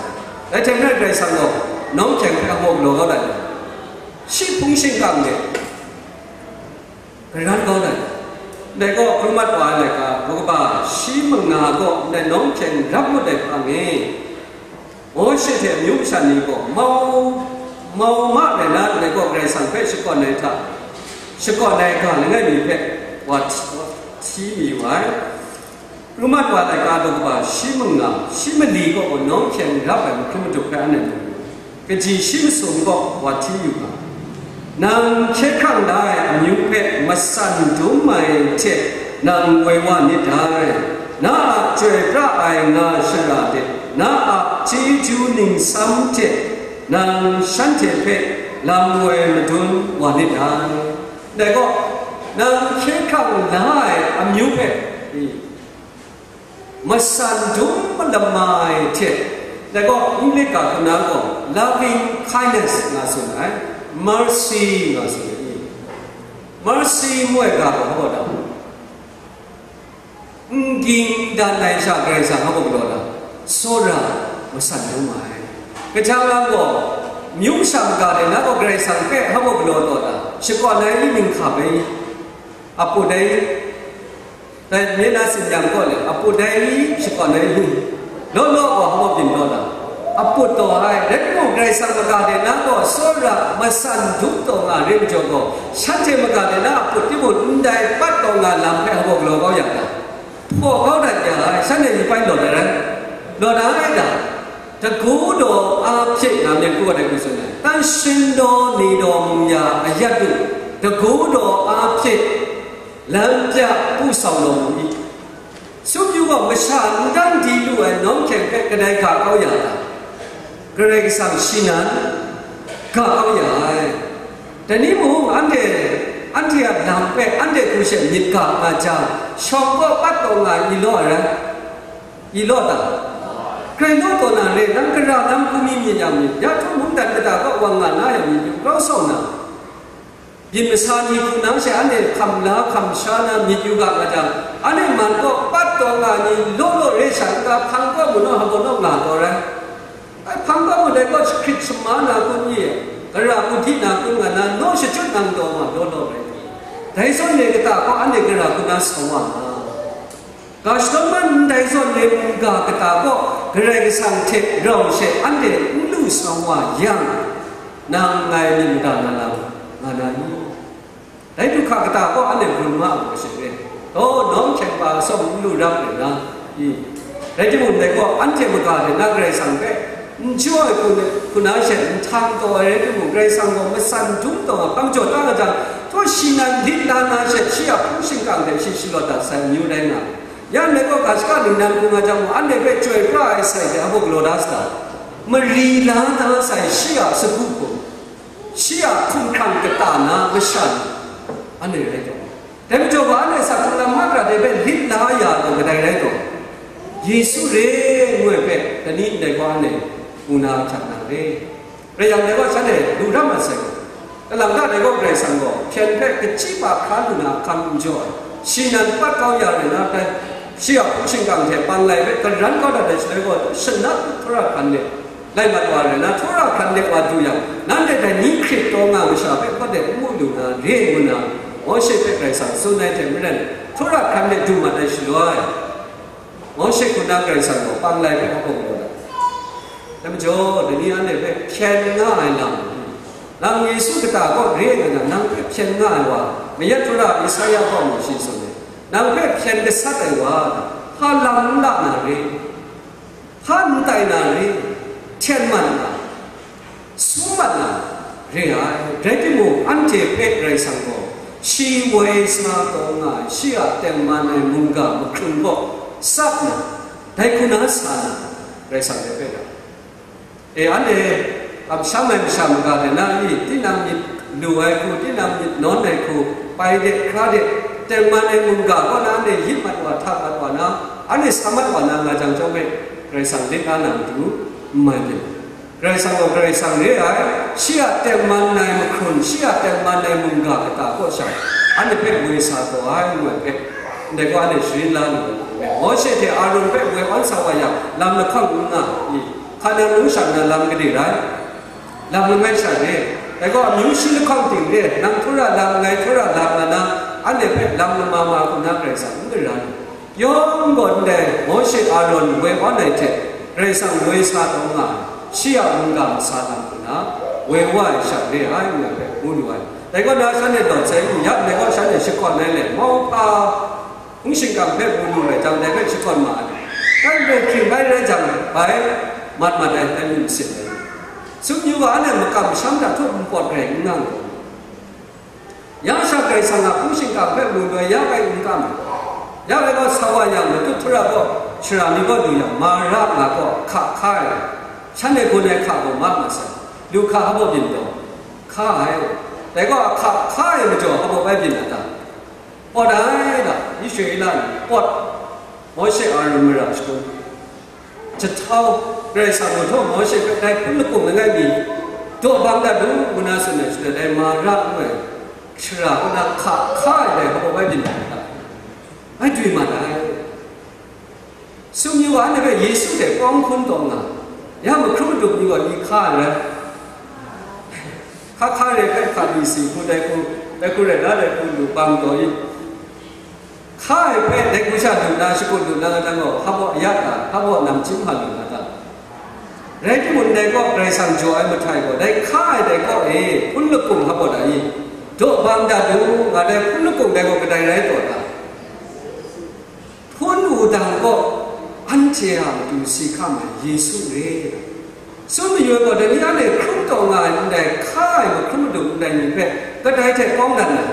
Dai hte maren Karai Kasang gaw nawng hkyeng hpe a baw galaw kau dat ai, shi hpung shingkang de karan kau dat ai. Ndai gaw hkrum mat wa ai laika, gaw kaba shi manga gaw ndai nawng hkyeng rap ngut ai hpang e, Mawshe hte amyu masha ni gaw mau, mau ma rai na, ndai gaw Karai Kasang hpe shakawn ai hta, Shakawn ai ga langai mi hpe wa hti, wa hti mi wa ai. Pru mat wa laika daw kaba shi manga, shi mali kaw gaw nawng hkyeng rap ai mahkrum madup hpe anhte mu. Kaji shi masum kaw wa hti yu ga. Nang hkye hkrang la ai amyu hpe matsan dum ai hte nang woi wa nit dai. Na a chyoi pra ai nga shara de, na a chyeju ningsam hte nang shanhte hpe lam woi madun wa nit dai. Dai gaw, nang hkye hkrang la ai amyu hpe, matsan dum malama ai hte, dai gaw, English ga hku na gaw, loving kindness nga tsun ai, mercy nga tsun ai. Mercy ngu ai ga gaw, hpa gaw da, n ging dan ai sha Karai Kasang hpa gaw galaw da, tsawra matsan dum ai. Kaja lam gaw, myu masha maga de na gaw Karai Kasang hpe hpa gaw galaw taw da, shakawn ai ni ninghka bai, a put ai, dai nye na tsin yang gaw le, a put ai ni shakawn ai ni, law law gaw hpa gaw byin taw da, a put taw ai, rai timung, Karai Kasang maga de na gaw tsawra matsan dum taw nga re majaw gaw, shanhte maga de na a put timung ndai pat taw nga lam hpe hpa gaw galaw kau yang ga, hpaw kau dat ya ai, shanhte ni pai law dat ai, law dat ai da, dagu daw a hpye nga myit kru ai hku tsun ai, 但是呢，你的模样 a yat du, dagu daw a hpye, lam pya pu sau law mu i. Sumyu gaw masha n dang di lu ai nawng hkyeng hpe kadai ga kau ya ta? Karai Kasang shi nan ga kau ya ai. Dai ni mung, anhte, anhte a lam hpe anhte hku she myit ga nga jang, shawng kaw pat taw nga i law ai rai? I law ta? Grai law taw na re, nang gara lam hku mi myit yang myit, ya htung mungdan kata kaw wang nga na yang myit, grau sau na. Byin masa ni hku nang she anhte hkam la hkam sha na myit yu ga nga jang, anhte man kaw pat taw nga ni law law re sha n ga, hpang kaw mu naw, hpa gaw naw nga taw rai. Ai, hpang kaw mu dai gaw, shahkrit shama na kun i, gara hku di na kun nga na, naw shachyut nang taw nga law law rai. Dai zawn re kata kaw, anhte gara hku na sa wa nga. Ga shadawn man ndai zawn re mungga kata kaw Karai Kasang hte rau she anhte n lu sa wa yang, nang ngai myit mada na lam nga na i? Dai du hka kata kaw anhte gun ma ai hku she re. Taw, nawng hkyeng pa atsawm n lu rap rai na i? Rai timung, dai gaw anhte maga de na Karai Kasang hpe n jaw ai hku ne, hku na she nhtang taw ai rai timung, Karai Kasang gaw matsan dum taw nga hpang jaw ta nga jang, taw shi nan lit la na she, shi a hpung shingkang hte shi shalawt dat sai amyu rai nga ai. Ya ndai gaw, ga shaka ningnan hku nga jang mung, anhte hpe chyoi pra ai sai hte a buk galaw da sa ta? Mari la da sai shi a sagu hkum, shi a hkumhkrang kata na masha ni, anhte rai taw. Dai majaw ga, anhte sa hkrung lam mahkra de hpe lit la ya taw, kadai rai taw? Yesu re ngu ai hpe, dai ni ndai gaw anhte mu na hkyak na re. Rai yang, dai gaw shanhte lu ra mat sai gaw, kalang ta dai gaw Karai Kasang gaw hpyen hpe kachyi pa hkra lu na hkam n jaw ai, shi nan pat kau ya rai na tai, shi a hpung shingkang hte panglai hpe karan kau dat ai shaloi gaw, shanap hkra hkan de lai mat wa rai na, hkra hkan de wa du yang, nanhte dai ni hkrit taw nga masha hpe hpawt de n mu lu na re ngu na, Mawshe hpe Karai Kasang tsun ai hte maren, hkra hkan de du mat ai shaloi, Mawshe hku na Karai Kasang gaw panglai hpe hpa gaw galaw dat. Dai majaw, dai ni anhte hpe hpyen nga ai lam, nang Yesu kata kaw re ai nga, nang hpe hpyen nga ai wa, mayat hkra Isaya kaw mung shi tsun ai, nang hpe hpyen gasat ai wa, hpa lam n la na re, hpa n tai na re, hten man na, sum mat na re ai. Rai timung, anhte hpe Karai Kasang gaw shi woi sa taw nga ai, shi a tengman ai mungga mahkrun gaw tsap na, dai hku na sa na, Karai Kasang hpe hpe ra. E, anhte kamsham ai masha maga de na i? Tinang myit lu ai hku, tinang myit nawn ai hku, pai de, hkra de, tengman ai mungga kaw na anhte yit mat wa, hta mat wa na, anhte sa mat wa na nga jang chyawm hpe, Karai Kasang lit la na matu n mai byin. Karai Kasang gaw Karai Kasang re ai, shi a tengman ai mahkrun, shi a tengman ai mungga kata kaw sha, anhte hpe woi sa taw ai, ngu ai hpe, ndai gaw anhte sharin la lu ai. Mawshe hte Aron hpe woi awn sa wa yang, lam lahkawng n nga i? Hkanan mung sha na lam gade rai? Lam langai sha re. Dai gaw amyu shi lahkawng ting re, nang hkra lam, ngai hkra lam nga na, anhte hpe lam lama ma hku na Karai Kasang n gara lu. Yawng gaw ndai Mawshe, Aron woi awn ai hte Karai Kasang woi sa taw nga ai, shi a mungga masa lam hku na woi wa ai sha re ai, ngu ai hpe ngu lu ai. Dai kaw na shanhte lawt sai lu, ya ndai kaw shanhte shakawn ai le, mauhpa hpung shingkang hpe mu lu rai jang, dai hpe shakawn ma ai. Dai hpe hkring bai rai jang, bai mat mat ai, dai lu masit ai. Sumyu wa anhte makam masham hta htup npawt rai n nga gaw, ya sha Karai Kasang a hpung shingkang hpe mu lu ai, ya bai n kam. Ya bai gaw sa wa yang, matut htura gaw, shara mi gaw lu yang, Mara nga gaw hka hka ai. Shanhte gun ai hka gaw mat mat sai. Lu hka hpa byin gaw hka ai. Dai gaw a hka hka ai majaw hpa bai byin a ta? Pawt ai da, Israela ni pawt, Mawshe Aron mara shagun, jahtau, Karai Kasang gaw htaw Mawshe hpe dai hpun lakung langai mi daw bang dat u, ngu na tsun ai, shaloi dai Mara ngu ai shara kaw na hka hka ai dai hpa bai byin ai ta? Bai dwi mat ai. Sumyu wa anhte hpe Yesu hte kawng hkun taw nga, ya mahkrum madup ni gaw ni hka ai rai? Hka hka rai hpe hka byi si hku dai hku, dai hku rai na dai hku lu bang taw i? Hka ai hpe dai hku sha lu na, shakut lu na, nang gaw hpa baw ayat a, hpa baw namchyim hpa lu na ta? Rai timung, dai kaw Karai Kasang jaw ai mahtai gaw, dai hka ai dai kaw e hpun lakung hpa baw da i? Daw bang dat u, nga dai hpun lakung dai gaw kadai rai taw ta? Hpun wudang gaw anhte a matu si hkam ai Yesu re. Sum mayu ai gaw, dai ni anhte hkrum taw nga ai ndai hka ai mahkrum madup ndai ni hpe kadai hte kawng dat na?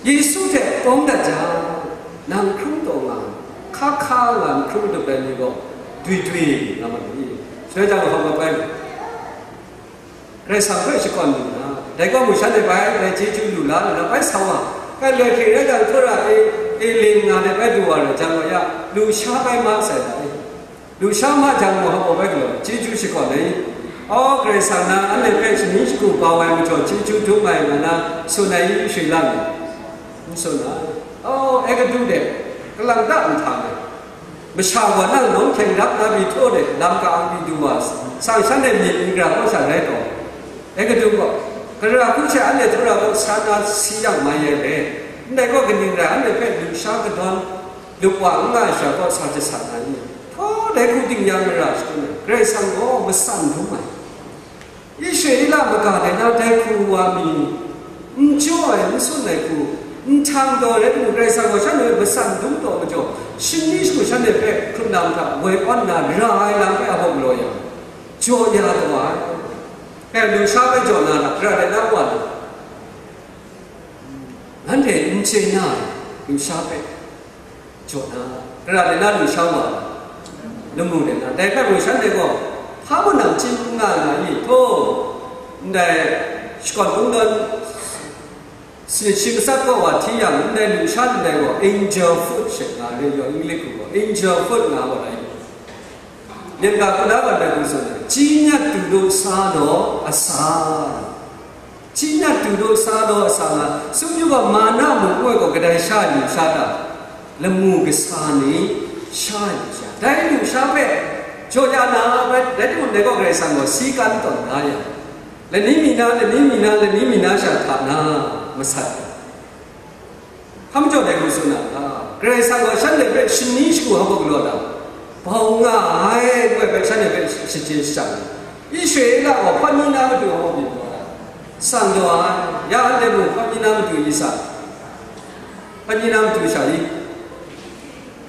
Yesu hte kawng dat jang, nang hkrum taw nga ai, hka hka nga ai mahkrum madup ndai ni gaw dwi dwi nga mat u i? Shaloi jang hkawm mat bai. Karai Kasang hpe shakawn lu na, dai gaw mung shanhte bai, dai chyeju lu la nna bai sa wa, kai loi hkring rai jang, hkra e, e ling nga de bai du wa rai jang wa ya, lusha bai ma sai da e. Lusha ma jang, mung hpa baw bai galaw, chyeju shakawn ai. Aw, Karai Kasang na anhte hpe shaning shagu kau ai majaw chyeju dum ai nga na, tsun ai Israela ni? N tsun ai. Aw, Egutu de, kalang ta nhtang ai. Masha gaw nang nawng hkyeng rap na pyi htaw de lam ka-ang pyi du wa, sang shanhte myit n gara kau sha rai taw, Egutu gaw, gara hku hte anhte htura gaw sa na si yang mai ai re, ndai gaw kaning rai anhte hpe lusha kadawn lup wa n nga ai sha gaw sa jasa na ni? Htaw dai hku ding yang mara shagun ai, Karai Kasang gaw matsan dum ai. Israela maga de na dai hku wa mi n jaw ai, n sun ai hku, n htang taw rai timung, Karai Kasang gaw shanhte hpe matsan dum taw majaw, shingni shagu shanhte hpe hkrun lam hta woi awn nna ra ai lam hpe a hpaw galaw yang, jaw ya taw ai. E, lusha hpe jaw na ra, gara de na wa na? Nanhte n chye na ai, lusha hpe jaw na, gara de na lusha wa, lamu de na, dai hpe mung shanhte gaw hpa mung namchyim n nga nga i? Htaw, ndai shakawn kungdawn si, shi matsat kaw wa hti yang, ndai lusha ndai gaw angel foot she nga re, yawng English hku gaw angel foot nga wa ai. Myen ga hku na gaw dai hku tsun ai, chyi nyat du du sa law asa. Chyi nyat du du sa law asa nga, sumyu gaw mana mung ngu ai gaw kadai sha ai lusha ta? Lamu kasa ni sha ai lusha. Dai lusha hpe jaw ya na, bai, rai timung, dai gaw Karai Kasang gaw si kan tawn da yang, lani mi na, lani mi na, lani mi na sha hta na masat. Hpa majaw dai hku tsun na ta? Karai Kasang gaw shanhte hpe shani shagu hpa galaw na, bau nga ai ngu ai hpe shanhte hpe shachye shachang ai. Israela gaw hpa ni na matu hpa byin taw ai? Sang taw ai. Ya anhte mung hpa ni na matu i sa? Hpa ni na matu sha i?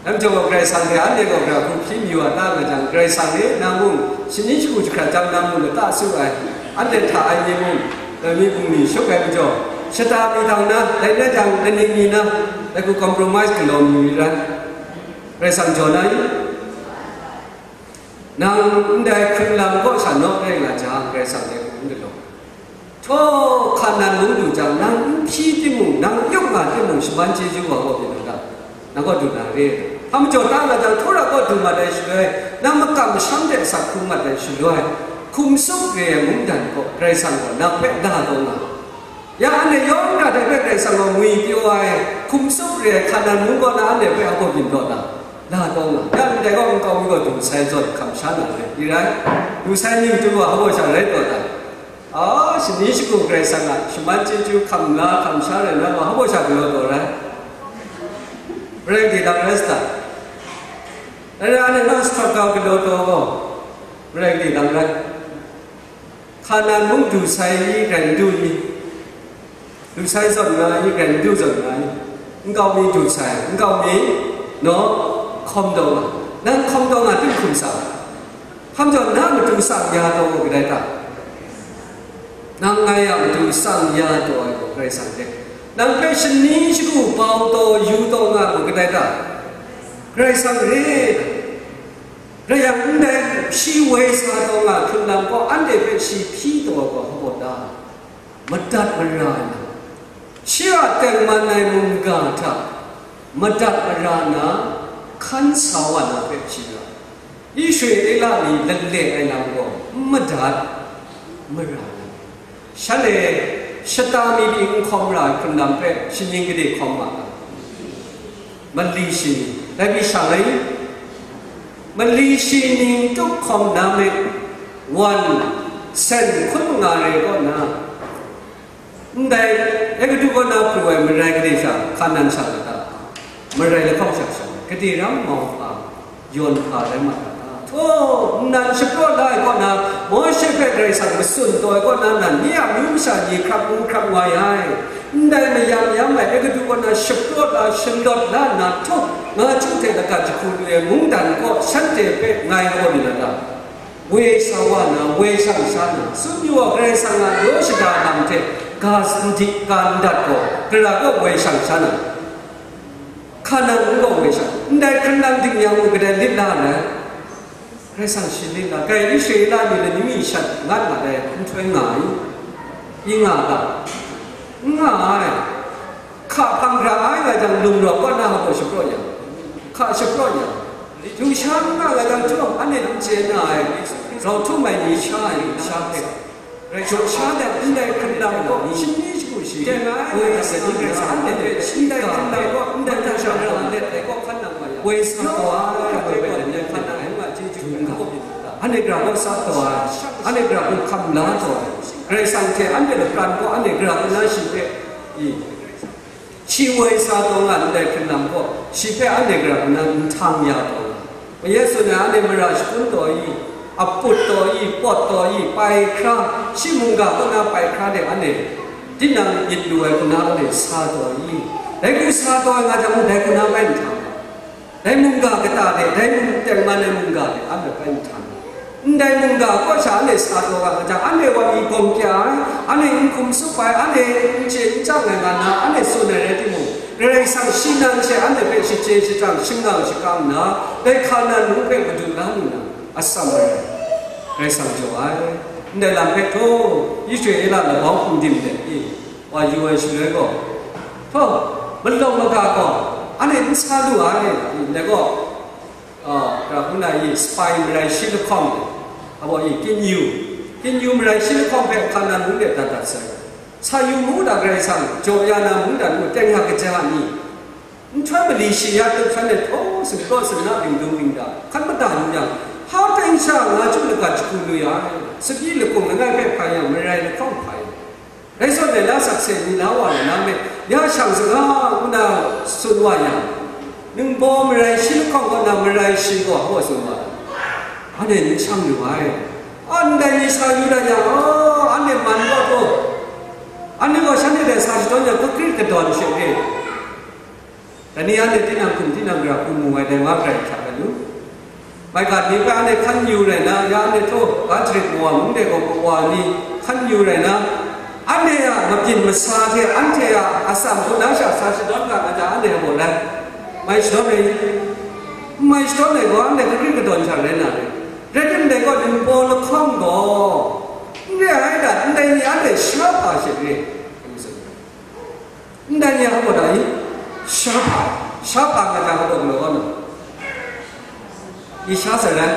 Dai majaw gaw Karai Kasang hte anhte gaw gara hku hpyi mayu wa ta nga jang, Karai Kasang e, nang mung shani shagu jahkrat jang nang mung lata su ai, anhte hta ai ni mung, dai mi bungli shut ai majaw, shata mi htang na, dai rai jang, laning mi na, dai hku compromise galaw mi rai, Karai Kasang jaw na i? Nang ndai hkrung lam kaw sha nawk rai nga jang, Karai Kasang dai hku n galaw. Htaw, Hkanan mung du jang, nang n hpyi timung, nang n yup nga timung, shaman chyeju wa gaw byin u ta? Nang gaw du na re. Hpa majaw ta nga jang, hkra kaw du mat ai shaloi, nang makam masham de asak hkrung mat ai shaloi, hkum tsup re ai mungdan gaw Karai Kasang gaw nang hpe la taw nga. Ya anhte yawng na dai hpe Karai Kasang gaw ngwi pyaw ai, hkum tsup re ai Hkanan mung gaw na anhte hpe a gaw byin taw ta? La taw nga. Ya ndai gaw nkau mi gaw du sai zawn hkam sha na re, i rai? Du sai ni matu gaw hpa baw sha rai taw ta? A, shani shagu Karai Kasang a shaman chyeju hkam la hkam sha rai na gaw, hpa baw sha galaw taw rai? Bring di dang rai sa ta? Dai re, anhte na struggle galaw taw gaw, bring di dang rai? Hkanan mung du sai i, rai n du i? Du sai zawn nga i, grai n du zawn nga i, nkau mi du sai, nkau mi, naw, hkawm taw nga, nang hkawm taw nga tim hkum sa, hkam jaw na matu sang ya taw nga kadai ta? Nang ngai a matu sang ya taw ai gaw Karai Kasang hte, nang hpe shani shagu bau taw yu taw nga nga kadai ta? Karai Kasang re. Rai yang, ndai shi woi sa taw nga hkrun lam gaw, anhte hpe shi hpyi taw ai gaw, hpa baw ta? Madat mara ai na, shi a tengman ai mungga hta madat mara na, hkan sa wa na hpe shi ra, Israela ni lale ai lam gaw n madat mara na. Shanhte shata mi pyi n hkawm ra ai hkrun lam hpe shaning gade hkawm ma ai. Mali shi ning, dai mi shang ai, mali shi ning tup hkawm na me, wan, sen hkun nga re kaw na, ndai Egutu kaw na pru ai marai gade sha, Hkanan sha lata, marai lahkawng sha sha, gade ram mau hpa, yawn hpa rai ma ta? Htaw, nnan shapraw la ai kaw na, Mawshe hpe Karai Kasang matsun taw ai kaw na, nan ni a amyu masha ni hkrap n hkrap wa ai. Ndai mayam yam ai Egutu kaw na shapraw la, shalawt la nna, htaw, nga chyu hte lagat jahku lu ai mungdan kaw shanhte hpe ngai kaw lu na ta? Woi sa wa na, woi shang sha na, tsun yu wa, Karai Kasang a yaw shada lam hte ga sandi, ga ndat gaw, gara kaw woi shang sha na, Hkanan n gaw woi sha, ndai hkrun lam ding yang u, kadai lit la ai? Karai Kasang shi lit la, kai Israela ni lani mi shat ngat nga ai, nhtoi nga ai, i nga ga, n nga ai. Hka hpang hkra ai nga jang, lung rawk kaw na hpa gaw shapraw yang, hka shapraw yang, du sha n nga nga jang, chyawm anhte n chye na ai, rau htum ai ni sha ai, sha hpe, Rai jaw sha dat ndai hkrun lam gaw, shani shagu shi, woi dat sai ni rai sa, anhte hpe shi ndai hkrun lam gaw, ndai hkrun lam gaw, woi sa taw ai, woi bai dan yan hkan ai, nga chyeju hkan ai, anhte gara gaw sa taw ai, anhte gara gaw hkam la taw ai, Karai Kasang hte anhte lapran gaw, anhte gara gaw na shi hpe, i, Shi woi sa taw nga ndai hkrun lam gaw, shi hpe anhte gara hku na nhtang ya taw nga. Yesu na anhte mara shakun taw i, aput taw i, pawt taw i, pai hkra, shi mungga kaw na pai hkra de anhte tinang myit lu ai hku na anhte sa taw i. Dai hku sa taw ai nga jang, dai hku na bai nhtang. Dai mungga kata de, dai mung tengman ai mungga de, anhte bai nhtang. Ndai mungga kaw sha anhte sa taw ga, kaja anhte wa mi gawm kya ai, anhte n hkum tsup ai, anhte n chye n chyang ai nga na, anhte tsun ai rai timung, Karai Kasang shi nan she anhte hpe shachye shajang, shangang shakang nna, dai Hkanan mung hpe madu la lu na, atsam ai rai. Karai Kasang jaw ai. Ndai lam hpe htaw, Israela labau hpung dim de, e, wa yu ai shaloi gaw, htaw, malawng maga gaw, anhte n sa lu ai, ndai gaw, a, gara hku na i, spy marai shi lahkawng, a baw i, kinyu, kinyu marai shi lahkawng hpe Hkanan mung de dat dat sai. Sa yu mu da, Karai Kasang jaw ya na mungdan mung teng ya kaja ni, nhtoi mali shi ya tup shanhte htaw sumpraw sumna bingdung bingda hkan mada nu yang, hpa teng sha nga chyu lagat jahku lu ya ai, tsabyi lakung langai hpe hpai yang, marai lahkawng hpai. Dai zawn e la sakse ni la wa ai lam e, ya shang saga ngu na tsun wa yang, ningbaw marai shi lahkawng kaw na marai shi gaw hpaw tsun wa ai. Anhte n shang lu ai. Ndai ni sa yu dat yang, oh, anhte man kaw taw, anhte gaw shanhte dai sa shadawn yang, kakrit kadawn she re. Dai ni anhte tinang hkum tinang gara hku mu ai dai, ma karai hkrat ai lu. Maigan ni hpe anhte hkan yu rai na, ya anhte htaw ga jarit mawa mung de gaw kawa ni hkan yu rai na, anhte a mabyin masa hte anhte a atsam hku na sha sa shadawn ga ai hta, anhte a baw lai. Mai shadawn ai, n mai shadawn ai gaw, anhte kakrit kadawn hta rai na re. Rai timung dai gaw, ningbaw lahkawng gaw, n re ai dat, ndai ni anhte sha hpa she re. Ndai ni a hpa da i, sha hpa, sha hpa nga jang hpa galaw kau na? I sha sai rai?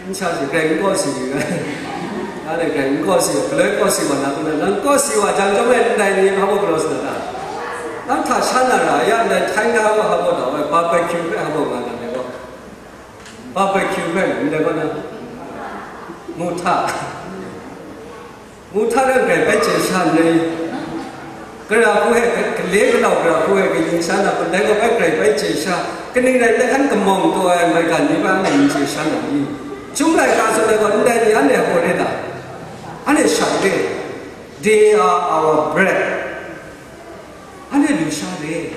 N sha sai, grai n kawsi yu ai. Ya dai grai n kawsi, galoi kawsi wa na, kuna nang kawsi wa jang, jang e ndai ni hpa galaw sa na ta? Nang hta sha na ra, ya ndai htai na wa hpa da wai, barbecue hpe hpa nga na dai gaw. Barbecue hpe ndai gaw na? Mu hta. Mu hta rai grai bai chye sha ndai. Gara hku e, gale galau gara hku e, kaning sha na, ndai gaw bai grai bai chye sha, kaning rai nme hkan kamawng taw ai maigan ni bai anhte n chye sha na ni? Chyum laika zawn ai gaw, ndai ni anhte a gaw re ta? Anhte shang re. They are our bread. Anhte lusha re.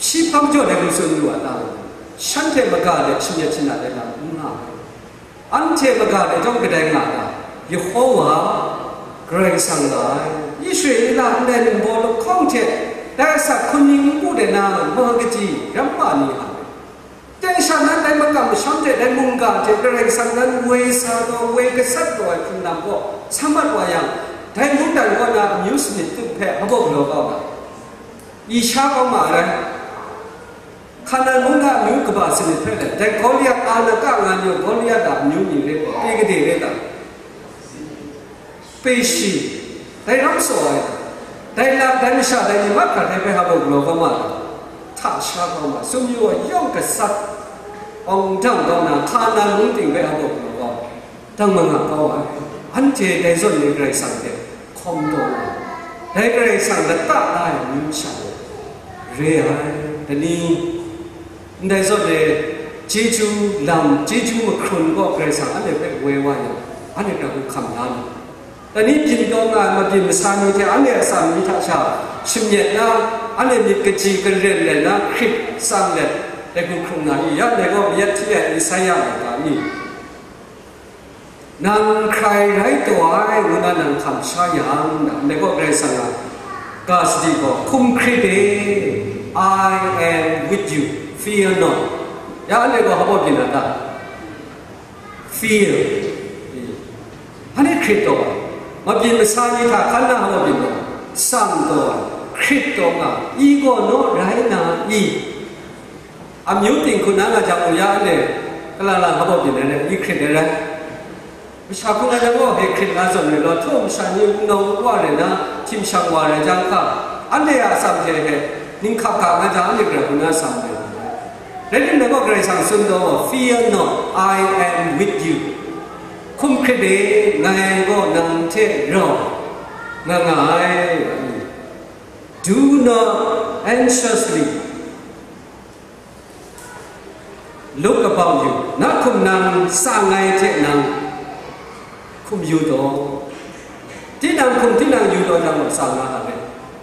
Shi hpa majaw dai hku tsun yu a ta? Shanhte maga let shanyet shanat ai lam n nga ai. Anhte maga let jawng kadai nga ta? Yehowa Karai Kasang nga ai. Israela ndai ningbaw lahkawng hte dai asak hkun ning npu de na ma kaji rampa ni a? Dai sha nan dai makam masham hte dai mungga hte Karai Kasang nan woi sa taw, woi gasat taw ai hkrun lam gaw sa mat wa yang, dai mungdan kaw na amyu sanit tup hpe hpa baw galaw kau ga? Isha kau ma ai. Hkanan mung na amyu kaba sanit hpe let, dai Gawliat, Anaka nga ni Gawliat a amyu ni re, pe gade re ta? Peshi, dai ram saw ai, dai lam, dai masha, dai ni mahkra dai hpe hpa baw galaw kau ma ai. Hta sha kau ma, sumyu wa yawng gasat, awng dang kau na, Hkanan mung ting hpe hpa baw galaw kau, dang manga kau ai. Anhte dai zawn ni Karai Kasang hte hkawm taw ai, dai Karai Kasang lata la ai amyu masha re ai. Dai ni, ndai zawn e, chyeju lam, chyeju mahkrun gaw Karai Kasang anhte hpe woi wa yang, anhte hkra hku hkam la lu. Dai ni byin taw nga ai mabyin masa ni hte anhte a atsam ni hta sha shamyet na, anhte myit kaji karen rai na hkrit tsang let, dai hku hkrung na i? Ya ndai gaw mayat hti ai Esaia a ga mi? Nang hkrai rai taw ai, ngu na nang hkam sha yang, ndai gaw Karai Kasang a ga sadi gaw, hkum hkrit e, I am with you, fear not. Ya ndai gaw hpa baw byin na ta? Fear. Anhte hkrit taw ai. Mabyin masa ni hta hkan na hpa baw byin taw, tsang taw ai, hkrit taw nga, i gaw naw rai na i? Amyu ting hku na nga jang u ya, anhte kalala hpa baw byin ai, i hkrit ai rai. Masha hku nga jang gaw, he hkrit nga zawn rai law, htaw masha ni wunawng wa rai na, htim shang wa rai jang hka, anhte a atsam hte he, ninghkap ga nga jang, anhte Karai hku na atsam rai. Rai timung, dai gaw Karai Kasang tsun taw gaw, "Fear not, I am with you." Hkum hkrit e, ngai gaw nang hte rau nga nga ai. Do not anxiously look about you. Na hkum nang tsang ai hte nang hkum yu taw. Tinang hkum tinang yu taw jang, tsang na hta re.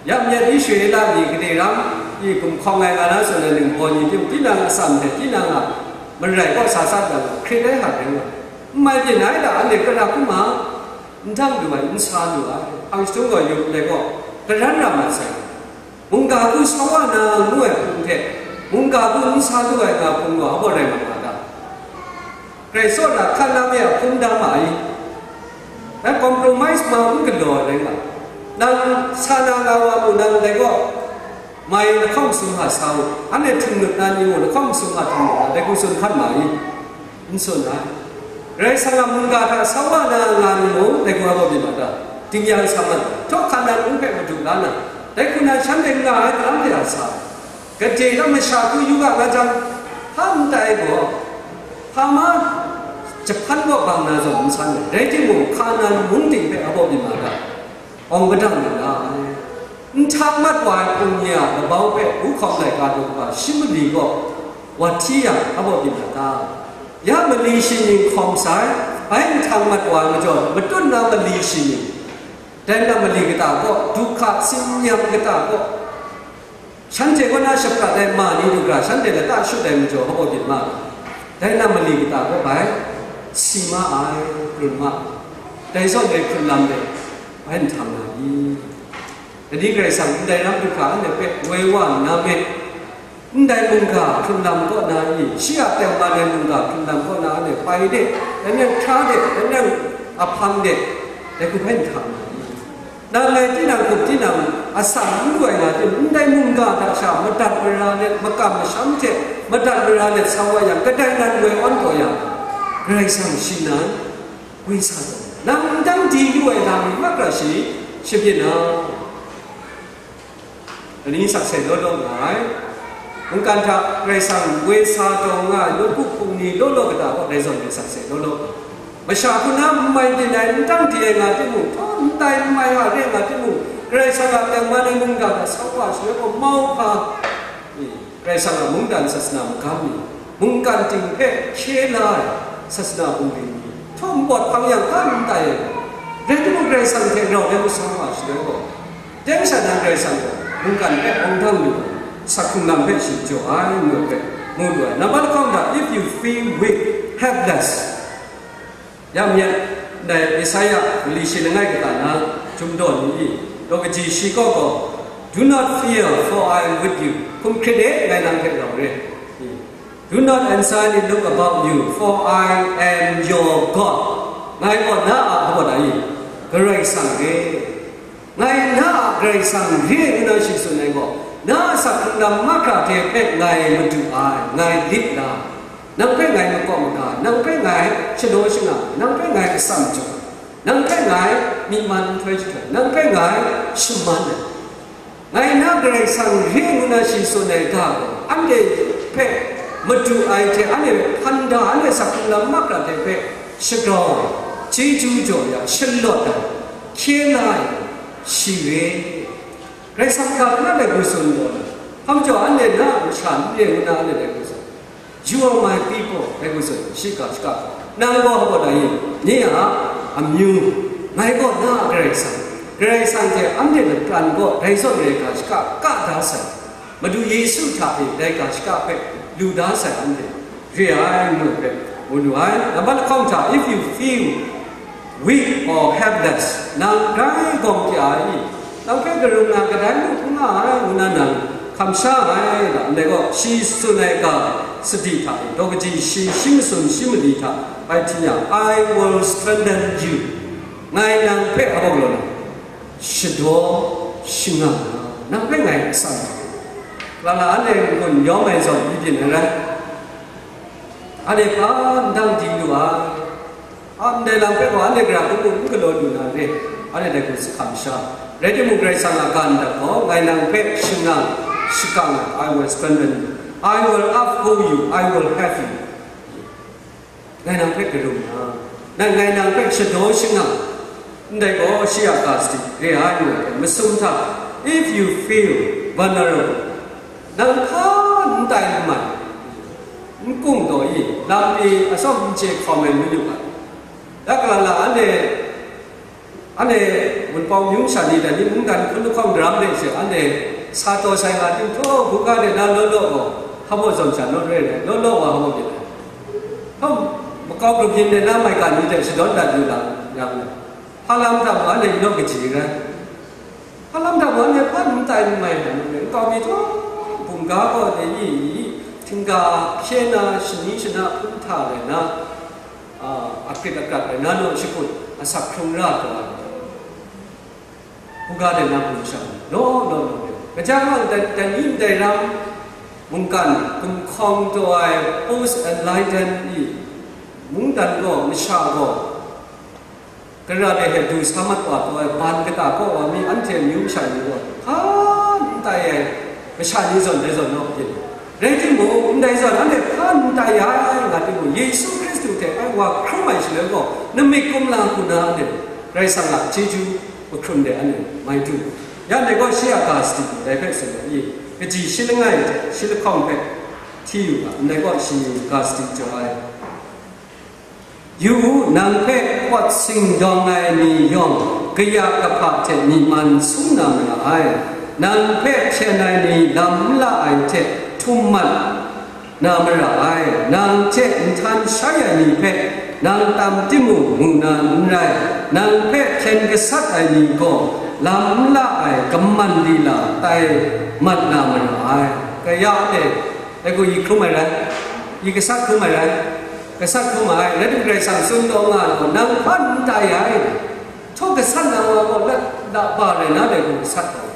Ya myit Israela ni gade ram i gumhkawng ai nga na tsun ai ningbaw ni tim, tinang atsam hte tinang a marai kaw sa sa jang, hkrit ai hta rai nga. N mai byin ai hta, anhte kara hkrum ma, n dang lu ai, n sa lu ai, hpang shadung gaw yu ndai gaw, karan ra mat sai. Mungga hku sa wa na ngu ai hpung hte, mungga hku n sa lu ai nga hpung gaw, hpa baw rai mat nga ta? Karai tsawra hkan na mi a hpung da ma i? Dai compromise ma n galaw ai rai nga. Nang sa na nga wa mu, nang dai gaw mai lahkawng masum hta sa u, anhte htinglut na ni mung lahkawng masum hta htinglut na, dai hku tsun hkan ma i? N tsun ai. Karai Kasang a mungga hta sa wa na nga ni mung, dai hku hpa baw byin ma ta? Ding yang sa mat, htaw hkan na ngu hpe madu la na, dai hku na shanhte n nga ai hta n ya sa ai. Gade lam masha hku yu ga nga jang, hpa n tai gaw, hpa ma jahpan gaw bang na zawn n san ai, rai timung, Hkanan mung ting hpe hpa baw byin ma ta? Awng padang lu na ai. N htak mat wa ai hpung ni a labau hpe, wuhkawng laika daw kaba shi mali gaw wa hti yang, hpa baw byin ma ta? Ya mali shi ning hkawm sai, bai nhtang mat wa ai majaw, matut na mali shi ning, dai na mali kata gaw, du hka, tsin-yam kata gaw, shanhte kaw na shaprat ai ma ni du hkra, shanhte lata shut ai majaw, hpa baw byin ma ta? Dai na mali kata gaw bai si ma ai, hkrun ma ai. Dai zawn e hkrun lam de, bai nhtang na i? Dai ni Karai Kasang ndai ram du hkra anhte hpe woi wa nna me, ndai mungga hkrun lam kaw na i? Shi a tengman ai mungga hkrun lam kaw na anhte pai de, dai nang hkra de, dai nang ahpang de, dai hku bai nhtang na i? Nang ngai tinang hkum tinang atsam n lu ai nga tim, ndai mungga hta sha madat mara let, makam masham hte madat mara let sa wa yang, kadai nan woi awn taw yang, Karai Kasang shi nan woi sa taw, nang n dang di lu ai lam ni mahkra shi shabyin na? Dai ni sakse law law nga ai. Mungkan hta Karai Kasang woi sa taw nga ai nawku hpung ni law law kata gaw, dai zawn ni sakse law law nga ai. Masha hku na n mai byin ai, n dang di ai nga timung, htaw n tai n mai a re nga timung, Karai Kasang a tengman ai mungga hta sa wa shaloi gaw mau hpa, Karai Kasang a mungdan sasana magam ni, mungkan ting hpe hkye la ai sasana bungli ni, htaw npawt hpang yang hkan n tai ai. Rai timung, Karai Kasang hte rau ai masum wa shaloi gaw, teng sha nan Karai Kasang gaw mungkan hpe awng dang lu ai, asak hkrung lam hpe shi jaw ai, ngu ai hpe mu lu ai. Nambat lahkawng hta, if you feel weak, helpless, ya myit, ndai Isaya mali shi langai kata na, Chyum daw ni i, daw kaji shi kaw gaw, "Do not fear, for I am with you." Hkum hkrit e, ngai nang hte rau re. Do not anxiety look about you, for I am your God. Ngai gaw na a hawt ai, Karai Kasang re. Ngai na a Karai Kasang re nna shi tsun ai gaw, na a asak hkrung lam mahkra hte hpe ngai madu ai, ngai lit la. Nang hpe ngai makawp maga, nang hpe ngai shadaw shangang, nang hpe ngai atsam jaw, nang hpe ngai myi man nhtoi jahtoi, nang hpe ngai shaman ai. Ngai na Karai Kasang re ngu na shi tsun ai ga gaw, anhte hpe madu ai hte anhte hpe hpan da, anhte asak hkrung lam mahkra hte hpe shagrau ai, chyeju jaw ya, shalawt ai, hkye la ai, shi re. Karai Kasang hta na dai hku tsun gaw, hpa majaw anhte na a masha n re ngu na anhte dai hku tsun. "You are my people," dai hku tsun, shi ga shaka gaw, nang gaw hpa gaw dai, nye a amyu, ngai gaw na a Karai Kasang, Karai Kasang hte anhte lapran gaw dai zawn rai ga shaka ka da sai, Madu Yesu hta e dai ga shaka hpe lu da sai anhte re ai, ngu ai hpe mu lu ai. Nambat lahkawng hta, if you feel weak or helpless, nang grai gawng kya ai i? Nang hpe karum na kadai mung n nga ai, ngu na nang hkam sha ai, da ndai gaw, shi tsun ai ga sadi hta e, daw kaji shi, shi matsun shi mali hta bai hti yang, "I will strengthen you." Ngai nang hpe a bawk law na, shadaw shangang na, nang hpe ngai atsam. Lala anhte n-gun yawm ai zawn, byin ai rai. Anhte hpa n dang di lu ai. A ndai lam hpe gaw anhte gara hkungga n galaw lu na re, anhte dai hku si hkam sha. Rai timung, Karai Kasang a ga ndap gaw, ngai nang hpe shangang, shakang ai, I will strengthen you, I will uphold you, I will help you. Ngai nang hpe karum na, nang, ngai nang hpe shadaw shangang, ndai gaw shi a ga sadi re ai ngu ai, masum hta, if you feel vulnerable, nang hpa n tai n mai, n kung taw i, lam pyi atsawm n chye hkawm ai n yu ai. Dak lala anhte, anhte Wunpawng myu masha ni dai ni mungdan hkun lahkawng daram de she, anhte sa taw sai nga ting, htaw, buga de na law law gaw, hpa baw zawn sha nawn re ai, law law wa hpa baw myit ai. Htaw, makau grup yin de na maigan ni hte shadawn dat yu la yang, hpa lam hta mung anhte naw kaji rai. Hpa lam hta mung anhte hpa n tai n mai ai, nkau mi htaw, bungga gaw de i, htingga hkye na, shani shana hpun hta rai na, a, akrit akrat rai na naw shakut asak hkrung ra taw ai. Buga de na hpung shang, law law law de. Kaja hkang dai, dai ni ndai ram, mungkan gumhkawng taw ai post enlightened i mungdan gaw, masha gaw, gara de hte du sa mat wa taw ai ban kata kaw wa mi, anhte amyu masha ni gaw, hpa n tai ai masha ni zawn dai zawn naw byin. Rai timung, ndai zawn anhte hpa n tai ai nga timung, Yesu Hkristu hte ai wa hkrum ai shaloi gaw, namik kumla hku na anhte Karai Kasang a chyeju mahkrum de anhte mai du. Ya ndai gaw shi a ga sadi dai hpe tsun ai i, kaji shi langai hte shi lahkawng hpe hti yu ga, ndai gaw shi ga sadi jaw ai. Yu u, nang hpe kawt singdawng ai ni yawng, kaya kahpa hte myi man sung na mara ai. Nang hpe hpyen ai ni lam n la ai hte htum mat na mara ai. Nang hte nhtan shai ai ni hpe nang tam timung mu na n rai. Nang hpe hpyen gasat ai ni gaw lam n la ai kaman lila tai mat na mara ai. Kaya e, dai gaw yi hkrum ai rai, yi gasat hkrum ai rai, gasat hkrum ai, rai timung, Karai Kasang tsun taw nga ai gaw, nang hpa n tai ai, htaw gasat na wa gaw, la, la ba rai na dai gaw gasat taw.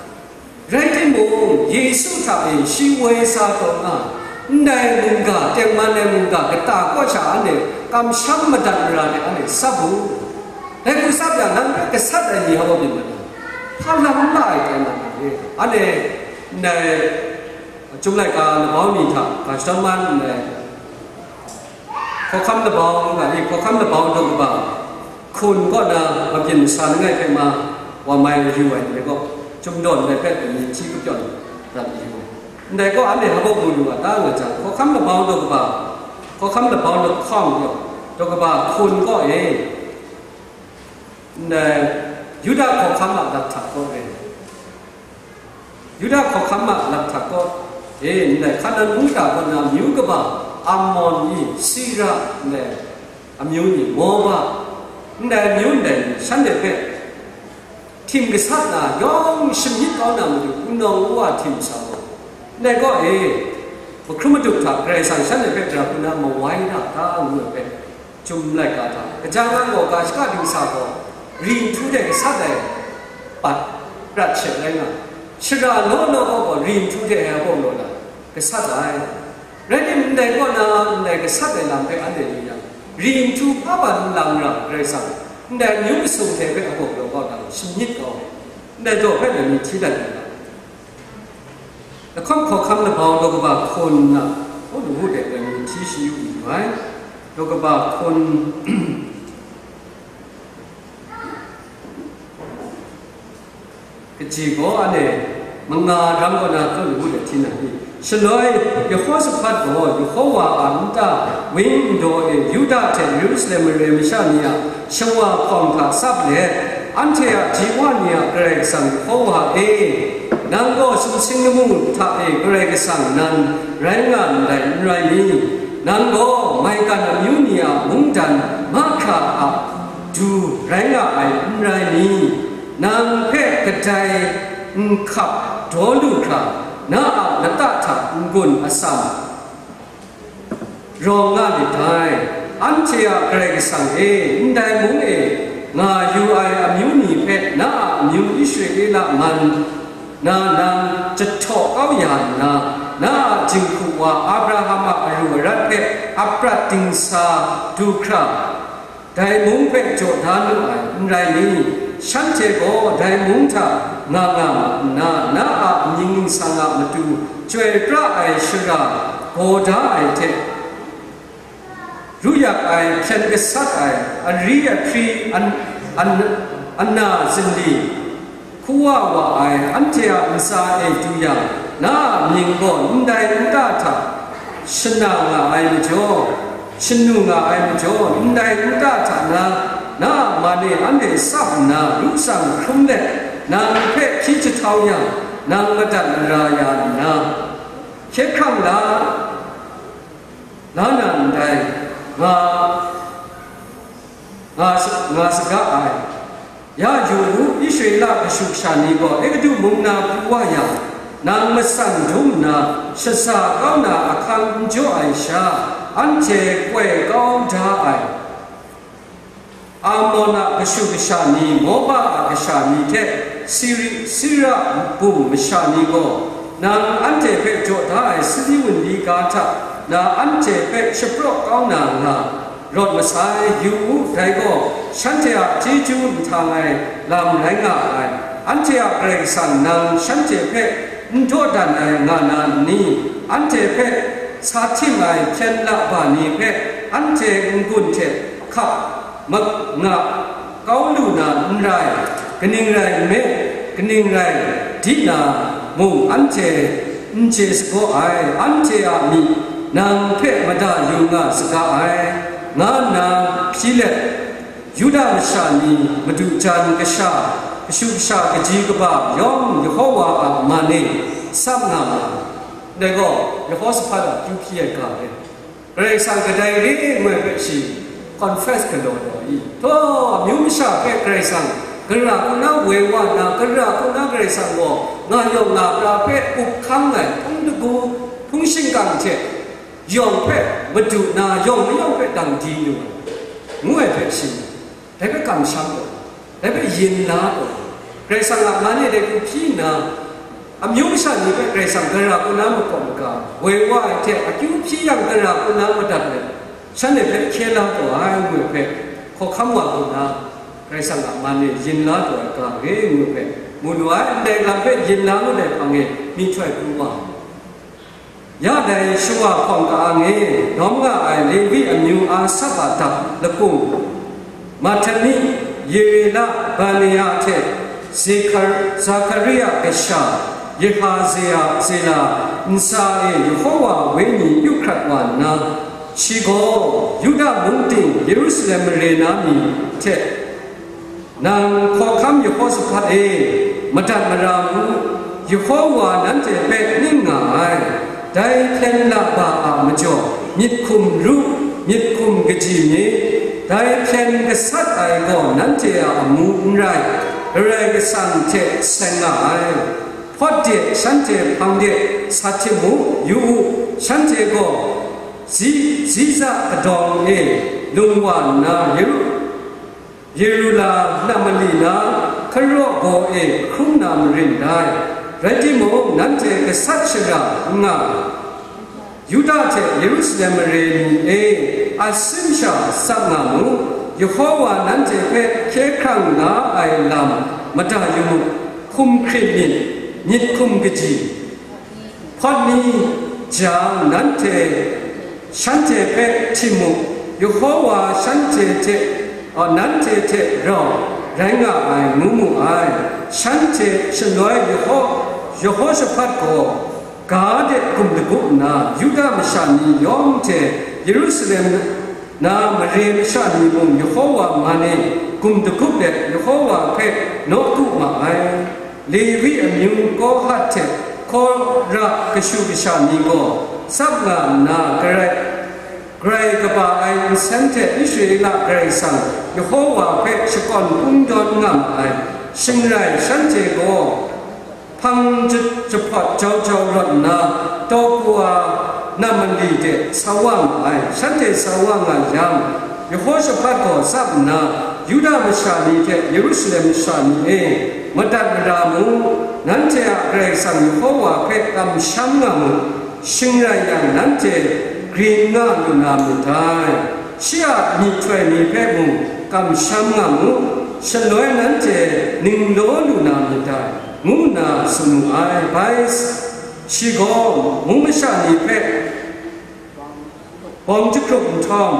Rai timung, Yesu hta e shi woi sa taw nga, ndai mungga, tengman ai mungga, kata kaw sha anhte kamsham madat mara de anhte tsap u. Dai hku tsap yang, nang hpe gasat ai ni hpa byin mat ai, hpa lam n la ai tai mat ai, anhte ndai Chyum laika labau ni hta ga shadawn man ndai, hkawhkam labau nga i, hkawhkam labau daw kaba hkun kaw na mabyin masa langai hpe ma wa mai yu ai ni gaw, Chyum daw ndai hpe pyi hti kapyawn dat yu ai. Ndai gaw anhte hpa baw mu lu a ta nga jang, hkawhkam labau daw kaba, hkawhkam labau lahkawng gaw, daw kaba hkun kaw e, Ndai Yuda hkawhkam a lat hta kaw re. Yuda hkawhkam a lat hta kaw e, ndai Hkanan mungga kaw na amyu kaba Ammon ni, Sira, ndai amyu ni, Moba, ndai amyu ndai ni, shanhte hpe htim gasat na, yawng shamyit kau na matu, wunawng wuwa htim sa gaw, ndai kaw e, mahkrum madup hta Karai Kasang shanhte hpe gara hku na mawai ra ta ngu ai hpe, Chyum laika hta, kaja ngang gaw ga shaka dingsa gaw, ri nhtu hte gasat ai bat prat she rai nga, shara law law gaw gaw ri nhtu hte ai abaw law na gasat ai. Rai tim, ndai kaw na, ndai gasat ai lam hpe anhte yu yang, ri nhtu hpa ban nlang ra Karai Kasang, ndai amyu masum hte hpe abaw law kau na shamyit kau ai, ndai daw hpe ngai myit hti dat ai. Lahkawng hkawhkam labau daw kaba hkun na, Pawlu wu de gaw ni hti shayu yu ai. Daw kaba hkun kaji gaw, anhte manga ram kaw na Pawlu wu de hti na ni? Shaloi, Yehosahpat gaw Yehova a nta wang n daw e, Yuda hte Yerusalem mare masha ni a shawa hpawng hta tsap let, anhte a ji wa ni a Karai Kasang Yehova e, nang gaw sumsing lamu hta e Karai Kasang nan rai nga ndai n rai ni? Nang gaw maigan amyu ni a mungdan mahkra a du rai nga ai n rai ni? Nang hpe kadai nhkap daw lu hkra, na a lata hta n-gun atsam rawng nga myit dai. Anhte a Karai Kasang e, ndai mung e nga yu ai amyu ni hpe na a amyu Israela man na nang jahtaw kau ya nna, na a jinghku wa Abraham a aru arat hpe aprat dingsa du hkra, dai mung hpe jaw da nu ai n rai ni? Shanhte gaw dai mung hta nga nga ma nna, na a amying ningsang a matu chyoi pra ai shara gaw da ai hte, ru yak ai, hpyen gasat ai, ari ahpri, an, an, ana zinli, hkuwa wa ai, anhte a ntsa e du yang, na a mying gaw ndai nta hta shana nga ai majaw, shanu nga ai majaw, ndai nta hta na, na a man e anhte tsap nna, ru tsang hkrum let, nang hpe hpyi jahtau yang, nang madat mara ya nna, hkye hkrang la, la na ndai, nga, nga, nga saga ai. Ya yu u, Israela kashu kasha ni gaw Egutu mung na pru wa yang, nang matsan dum nna, shaza kau na ahkang n jaw ai sha, anhte koi kau da ai. Amon a kashu kasha ni, Moba a kasha ni hte Siri, Sira bum masha ni gaw, nang anhte hpe jaw da ai sali wunli ga hta na anhte hpe shapraw kau na nga, rawt masai, yu u, dai gaw shanhte a chyeju nhtang ai lam rai nga ai. Anhte a Karai Kasang nang shanhte hpe n dawdan ai nga na n ni? Anhte hpe sa htim ai hpyen laba ni hpe anhte n-gun hte hkap ma-, nga kau lu na n rai, kaning rai nme, kaning rai di na mung anhte n chye sagaw ai, anhte a myi nang hpe mada yu nga saga ai, nga nna hpyi let, Yuda masha ni madu jan kasha, kashu kasha kaji kaba yawng Yehova a man e tsap nga ma ai. Dai gaw, Yehosahpat a kyu hpyi ai ga e, Karai Kasang kadai re ngu ai hpe shi confess galaw taw i? Taw, amyu masha hpe Karai Kasang gara hku na woi wa nna, gara hku na Karai Kasang gaw nga yawng nga pra hpe up hkang ai hpung dagu, hpung shingkang hte yawng hpe madu na, yawng mayawng hpe dang di lu ai, ngu ai hpe shi dai hpe kamsham taw, dai hpe yin la taw, Karai Kasang a man e dai hku hpyi nna, amyu masha ni hpe Karai Kasang gara hku na makawp maga, woi wa ai hte akyu hpyi yang gara hku na madat let, shanhte hpe hkye la taw ai ngu ai hpe, hkawhkam wa hku na, Karai Kasang a man e yin la taw ai ga re ngu ai hpe, mu lu ai, ndai lam hpe yin la ngut ai hpang e myihtoi pru wa ai. Ya dai shawa hpawng ka-ang e, nawm nga ai Levi amyu Asap a dap lakung, Matani, Yerela, Bania hte Zekhar-, Zakaria kasha, Yehazia, Zela, ntsa e Yehova wenyi yu hkrat wa nna, shi gaw Yuda mung ting Yerusalem mare na ni hte Nang hkawhkam Yehosahpat e, madat mara mu, Yehowa nanhte hpe ning nga ai, dai hpyen laba a majaw myit hkum ru, myit hkum kaji myit, dai hpyen gasat ai gaw nanhte a amu n rai, Karai Kasang hte seng nga ai. Hpawt de, shanhte hpang de, sa htim mu, yu u, shanhte gaw zi, ziza kadawng e lung wa nna, Yeru, Yerula na mali na, hkaraw gaw e hkrum na marin dai. Rai timung, nanhte gasat shara n nga, Yuda hte Yerusalem mare ni e, asin sha tsap nga mu, Yehowa nanhte hpe hkye hkrang nga ai lam mada yu mu, hkum hkrit myit, myit hkum kaji, hpawt mi jang, nanhte shanhte hpe htim mu, Yehowa shanhte hte, a, nanhte hte rau rai nga ai, ngu mu ai. Shanhte shaloi Yeho-, Yehoshaphat gaw ga de gum dagup nna, Yuda masha ni yawng hte Yerusalem na mare masha ni mung Yehowa man e gum dagup let, Yehowa hpe nawku ma ai. Lewi amyu Kohat hte Kora kashu kasha ni gaw tsap nga nna, Karai, Karai kaba ai nsen hte Israela Karai Kasang Yehowa hpe shakawn kungdawn nga ma ai. Shing rai, shanhte gaw hpang ja-, jahpawt jau jau rawt nna, Tekoa na mali de sa wa ma ai. Shanhte sa wa nga yang, Yehoshaphat gaw tsap nna, Yuda masha ni hte Yerusalem masha ni e, madat mara mu, nanhte a Karai Kasang Yehowa hpe kamsham nga mu, shing rai yang, nanhte grin nga lu na myit dai. Shi a myihtoi ni hpe mung kamsham nga mu, shaloi nanhte ninglaw lu na myit dai, ngu nna tsun mu ai. Bai, shi gaw mung masha ni hpe bawng jahkrup nhtawm,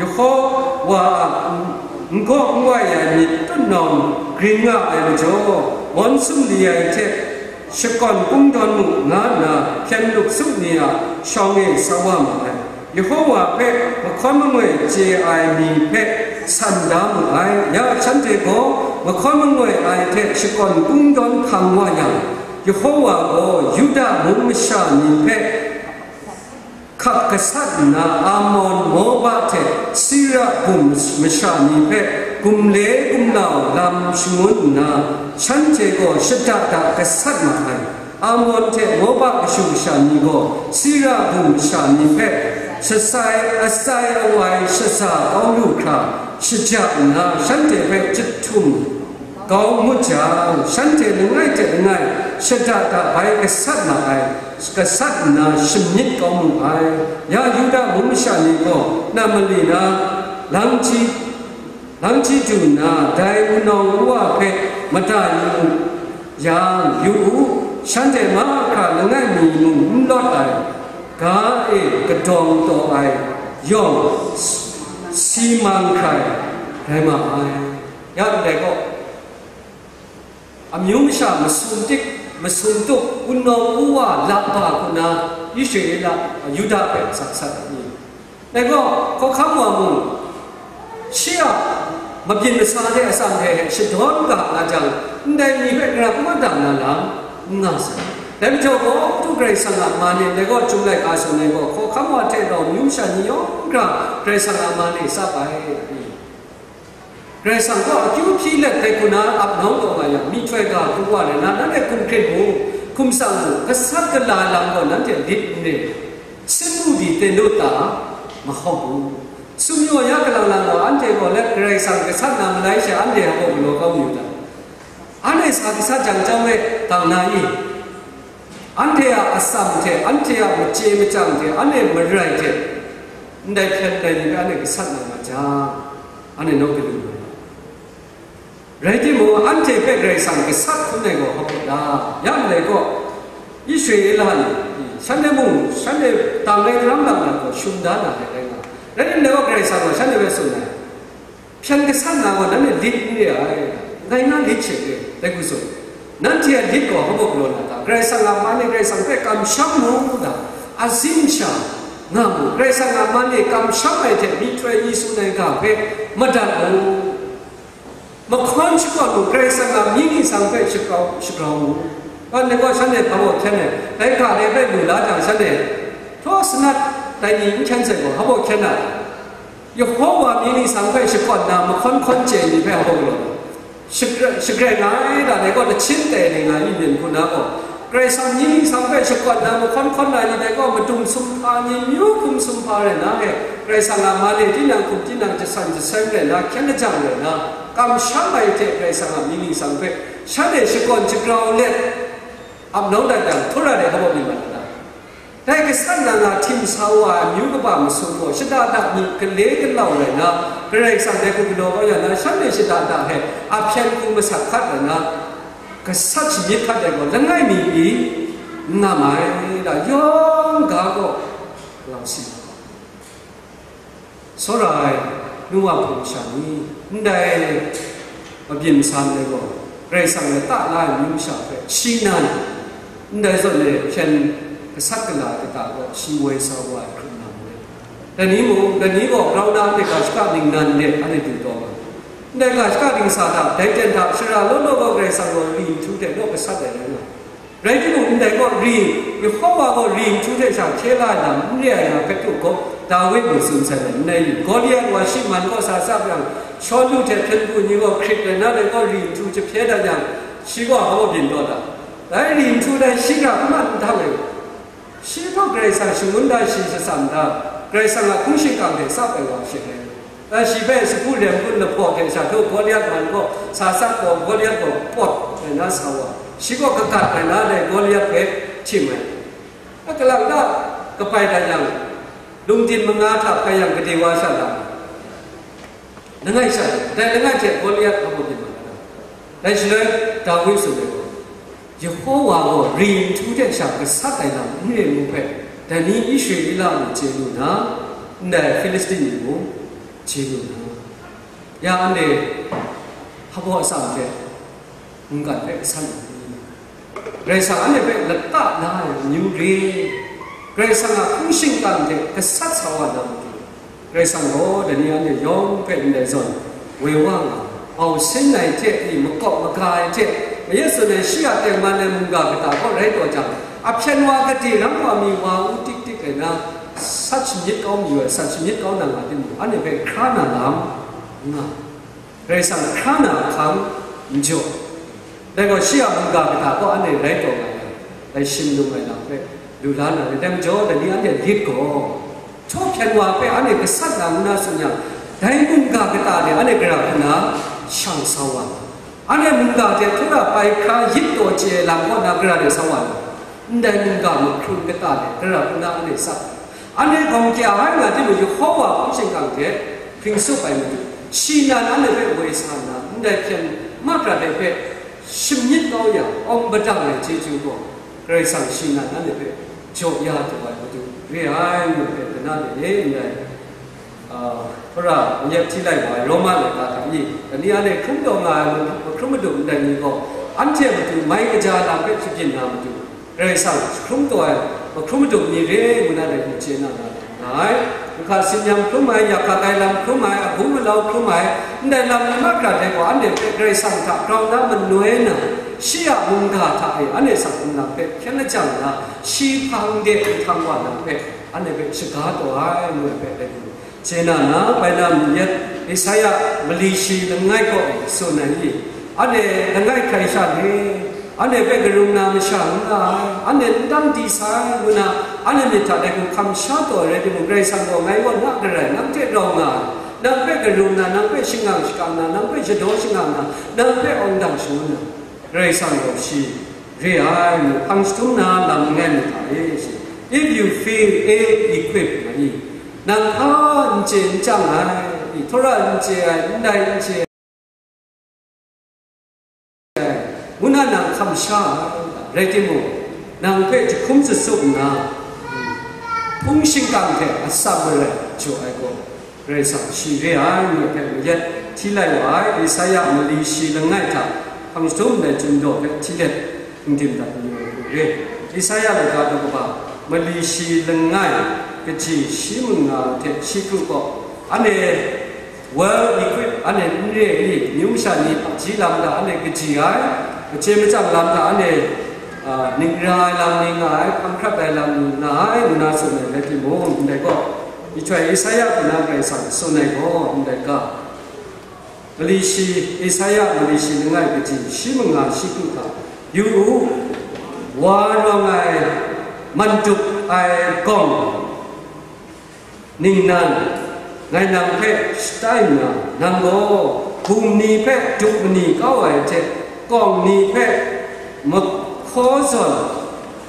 Yehowa a n-, n-gaw n wai ai myit tutnawng grin nga ai majaw, mawn sumli ai hte shakawn kungdawn mu, nga nna hpyen lup sup ni a shawng e sa wa ma ai. Yehowa hpe mahkawn mangoi chye ai ni hpe san da mu ai. Ya shanhte gaw mahkawn mangoi ai hte shakawn kungdawn hkang wa yang, Yehowa gaw Yuda mung masha ni hpe hkap gasat nna, Amon, Moba hte Sira bum masha ni hpe gumle gumlau lam shangun nna, shanhte gaw shada da gasat ma ai. Amon hte Moba kashu kasha ni gaw Sira bum masha ni hpe shasai, asai awai shaza kau lu hkra, shaja nna, shanhte hpe chyahtum kau ngut jang, shanhte langai hte langai shada da bai gasat ma ai, gasat nna shamyit kau mu ai. Ya Yuda mung masha ni gaw na mali na, lang chyi, lang chyi du nna, dai wunawng wuwa hpe mada yu mu yang, yu u, shanhte mahkra langai mi mung n lawt ai, ga e kadawng taw ai yawng, si mang hkrai rai ma ai. Ya ndai gaw, amyu masha masum tik, masum tuk, wunawng wuwa lap ba hku na, Israela, Yuda hpe asak sat ai ni? Dai gaw, hkawhkam wa mung, shi a mabyin masa hte atsam hte shadawn ga nga jang, ndai ni hpe gara kungdawn na lam n nga sai. Dai majaw gaw, Madu Karai Kasang a man e, dai gaw, Chyum Laika tsun ai gaw, hkawhkam wa hte rau amyu masha ni yawng hkra Karai Kasang a man e tsap ai. Karai Kasang gaw akyu hpyi let dai hku na ap nawng taw nga yang, myihtoi ga hku wa rai na, nanhte hkum hkrit mu, hkum tsang mu, gasat gala ai lam gaw nanhte lit n re, sin mu di ten lu ta, mahawk u. Sumyaw ya kalang lang gaw, anhte gaw let Karai Kasang gasat na malai she, anhte hpa gaw galaw kau mayu ta? Anhte sa gasat jang chyawm e, dang na i? Anhte a atsam hte, anhte a machye machyang hte, anhte marai hte, ndai hpyen dai ni hpe anhte gasat na nga jang, anhte nawku lu na ra. Rai timung, anhte hpe Karai Kasang gasat hkrum ai gaw hpa pawt la? Ya ndai gaw, Israela ni, shanhte mung, shanhte dang ai daram lam na gaw shum da na ai rai nga. Rai timung, dai gaw Karai Kasang gaw shanhte hpe tsun ai. Hpyen gasat na gaw nanhte lit n re ai, ngai na lit she re, dai hku tsun. Nanhte a lit gaw hpa mung galaw na ta? Karai Kasang a man e Karai Kasang hpe kamsham mu ta? Asin sha nga mu, Karai Kasang a man e kamsham ai hte myihtoi mi tsun ai ga hpe madat mu. Mahkawn shakawn mu, Karai Kasang a mying ningsang hpe shagrau, shagrau mu. Anhte gaw shanhte hpa gaw hkyen ai, dai ga dai hpe lu la jang, shanhte htaw sanat dai ni n hkyen sai gaw, hpa gaw hkyen ai. Yehova mying ningsang hpe shakawn na mahkawn hkawn chye ai ni hpe hpa gaw galaw. Shagrai, shagrai nga ai, dai gaw, dachin tai ni nga ai, myin hku na gaw, Karai Kasang mying ningsang hpe shakawn na mahkawn hkawn na ni dai gaw, madung sumhpa ni, myu hkum sumhpa rai na e, Karai Kasang a male tinang hkum tinang jasan jaseng rai na, hkyen lajang rai na, kamsham ai hte Karai Kasang a mying ningsang hpe shanhte shakawn shagrau let ap nau dat yang, hkura de hkabawm yu mat na. Dai gasat na nga htim sa wa ai amyu kaba masum gaw, shada da myit gale galau rai na, Karai Kasang dai hku galaw kau ya na, shanhte shada da hpe a hpyen hku masat hkat rai na, gasat shamyit hkat ai gaw, langai mi pyi n ngam ai, da yawng ga gaw, lau si. Tsawra ai, nu wa hpung sha ni, ndai mabyin masa ndai gaw, Karai Kasang lata la ai amyu masha hpe shi nan, ndai zawn e hpyen gasat gala ai kata gaw, shi woi sa wa ai hkrum na mu ai. Dai ni mung, dai ni gaw grau na ndai ga shaka ningnan de anhte du taw nga, ndai ga shaka dingsa hta, dai ten hta, shara law law gaw Karai Kasang gaw ri nhtu hte naw gasat ai rai nga. Rai timung, ndai gaw ri, Yehova gaw ri nhtu hte sha hkye la ai lam n re ai nga, Petru gaw Dawid mung tsun sai ai, ndai ni, Goliat wa shi man kaw sa tsap yang, Shawlu hte hpyen du ni gaw hkrit rai na, dai gaw ri nhtu jahpye dat yang, shi gaw hpa byin taw da. Dai ri nhtu dai shi ra n man n htang ai. Shi gaw Karai Kasang shangun da shi shatsam da, Karai Kasang a hpung shingkang hte tsap ai wa she rai. Dai shi hpe sagu rem kun lahpaw hte sha htaw Goliat man kaw sa tsap gaw, Goliat gaw pawt rai na sa wa, shi gaw kagat rai na dai Goliat hpe htim ai. A kalang ta kabai dat yang, lungdin manga hta hpai yang gade wa sha lam, langai sha, dai langai hte Goliat hpa byin mat ai. Dai shaloi Dawi tsun ai gaw, Yehova gaw ri nhtu hte sha gasat ai lam n re ngu hpe, dai ni Israela ni chye lu na, ndai Hpilistin ni mung chye lu na, ya anhte hpabaw atsam hte mungkan hpe asan ai ni? Karai Kasang anhte hpe lata la ai amyu re, Karai Kasang a hpung shingkang hte gasat sa wa na matu, Karai Kasang gaw dai ni anhte yawng hpe ndai zawn woi wa nga, bau sin ai hte, i makawp maga ai hte, mayat tsun ai shi a tengman ai mungga kata kaw rai taw jang, a hpyen wa gade rang wa mi wa u tik tik rai na, sat shamyit kau mayu ai, sat shamyit kau na nga timung, anhte hpe hkra na lam nga, Karai Kasang hkra na hkang n jaw. Dai gaw shi a mungga kata kaw anhte rai taw nga yang, dai shim lung ai lam hpe lu la na rai, dai majaw dai ni anhte lit gaw, htaw hpyen wa hpe anhte gasat na ngu na tsun yang, dai mungga kata de anhte gara hku na shang sa wa, anhte mungga hte hkra bai hkra yit taw chye ai lam kaw na gara de sa wa, ndai mungga mahkrung kata de gara hku na anhte tsap. Anhte gawng kya ai nga timung, Yehova hpung shingkang hte hpring tsup ai matu, shi nan anhte hpe woi sa nna, ndai hpyen mahkra de hpe shamyit kau yang, awng padang ai chyeju gaw, Karai Kasang shi nan anhte hpe jaw ya taw ai matu re ai, ngu hpe, dana de e, ndai, a, hpara mayat hti lai wa ai Roma laika hta i, dai ni anhte hkrum taw nga ai mahkrum madup ndai ni gaw, anhte a matu mai kaja lam hpe shabyin na matu, Karai Kasang hkrum taw ai mahkrum madup ni re ngu na dai hku chye na nga ai. Nhka tsin-yam hkrum ai, yahkak ai lam hkrum ai, agu malau hkrum ai, ndai lam ni mahkra hte gaw anhte hpe Karai Kasang hta grau na manoi na, shi a mungga hta e anhte asak nlang hpe hkyen lajang na, shi hpang de nhtang wa na hpe anhte hpe shaga taw ai, ngu ai hpe dai hku chye na na, bai na myit yet Isaya mali shi langai kaw e tsun ai ni, anhte langai hkrai sha ni, anhte hpe karung na masha n nga ai, anhte n dang di sai, ngu na, anhte myit hta dai hku hkam sha taw ai rai timung, Karai Kasang gaw ngai gaw na garai, nang hte rau nga ai, nang hpe karung na, nang hpe shangang shakang na, nang hpe shadaw shangang na, nang hpe awng dang shangun na, Karai Kasang gaw shi re ai, ngu hpang jahtum na lam langai mi hta e, shi, if you feel ill-equipped, nga i, nang hpa n chye n chyang ai, i, htaw ra n chye ai, ndai n chye ai, ngu na nang hkam sha ai, rai timung, nang hpe jahkum jasup nna, hpung shingkang hte atsam marai jaw ai gaw, Karai Kasang shi re ai, ngu hpe mayat hti lai wa ai, Isaya mali shi langai hta hpang jahtum ndai chyum daw hpe hti let n dim dat n yu ai hku re. Isaya laika daw kaba mali shi langai, kaji shi manga hte shi hkru gaw, anhte well equipped, Anhte n re ai ni, amyu masha ni hpaji lam hta anhte kaji ai, machye machyang lam hta anhte, a, ning ra ai lam ni nga ai, hkam hkrat ai lam ni nga ai, ngu na tsun ai rai timung, ndai gaw, myihtoi Esaia hku na Karai Kasang tsun ai gaw, ndai ga, mali shi, Esaia mali shi langai kaji shi manga shi kru hta, yu u, wa rawng ai, man dup ai gawng, ningnan, ngai nang hpe shatai nna, nang gaw bum ni hpe dup mani kau ai hte, kawng ni hpe mahkaw zawn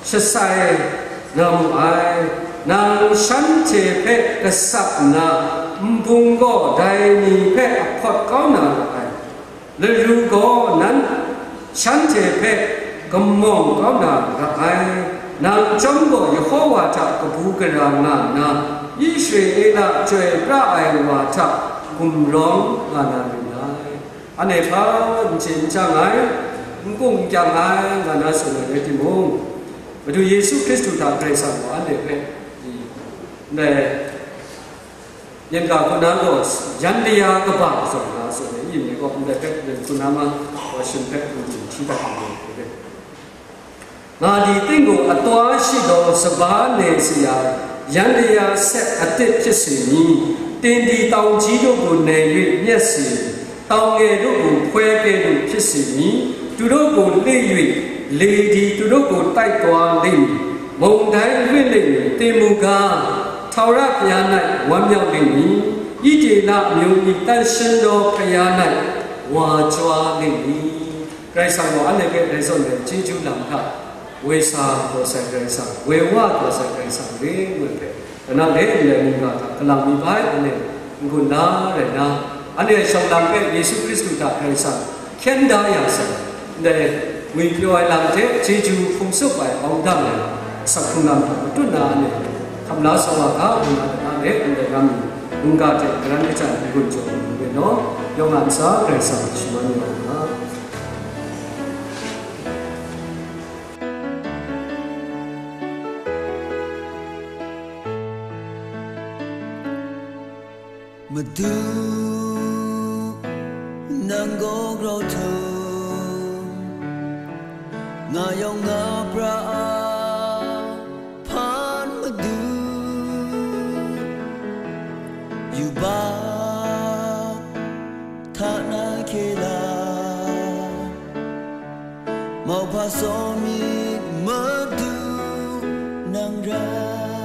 shasai na mu ai. Nang shanhte hpe gasap nna, nbung gaw dai ni hpe ahkawt kau na ra ai. Laru gaw nan shanhte hpe kamawng kau na ra ai. Nang chyawm gaw Yehova hta kabu gara nga nna, Israela chyoi pra ai wa hta gumrawng nga na rin ai. Anhte hpa n chye n chyang ai, n kung n kyang ai, nga na tsun ai rai timung, Madu Yesu Hkristu hta Karai Kasang gaw anhte hpe, ndai, Yen ga hku na gaw, yan laya kaba zawn na tsun ai, yin me gaw, ndai hpe yen hku na ma, wa shim hpe n ching hti dat ai. Nga di ting gaw, atwa shi daw saba ne si ya, yan laya set atit hpyit si ni, ten di tau ji daw gaw nai re myet si, tau nge daw gaw hpoi kre lu hpyit si ni, tu daw gaw le yu, le di tu daw gaw tai taw le ni, mung dai re le ni, te mu ga, Htau ra hkaya nai wan yau ling ni? Itila amyu ni tan shin daw hkaya nai wa chyaw ling ni? Karai Kasang gaw anhte hpe dai zawn ai chyeju lam hta, woi sa taw sai Karai Kasang, woi wa taw sai Karai Kasang re ngu ai hpe, kana le ndai mungga hta kalang mi bai anhte n-gun la rai na, anhte a shawng lam hpe Yesu Hkristu hta Karai Kasang hkyen da ya sai, ndai ngwipyaw ai lam hte chyeju hkum tsup ai awng dang ai, asak hkrung lam hta matut na anhte hkam la sa wa ga, ngu na dana let ndai ram ni mungga hte garan kachyan n-gun jaw lu ai law, yawng a ntsa Karai Kasang shaman ya u ga. Madu, nang gaw grau htung, nga yawng nga pra a hpan Madu, yubak hta na hkye la, mauhpa tsawm myit Madu, nang rai.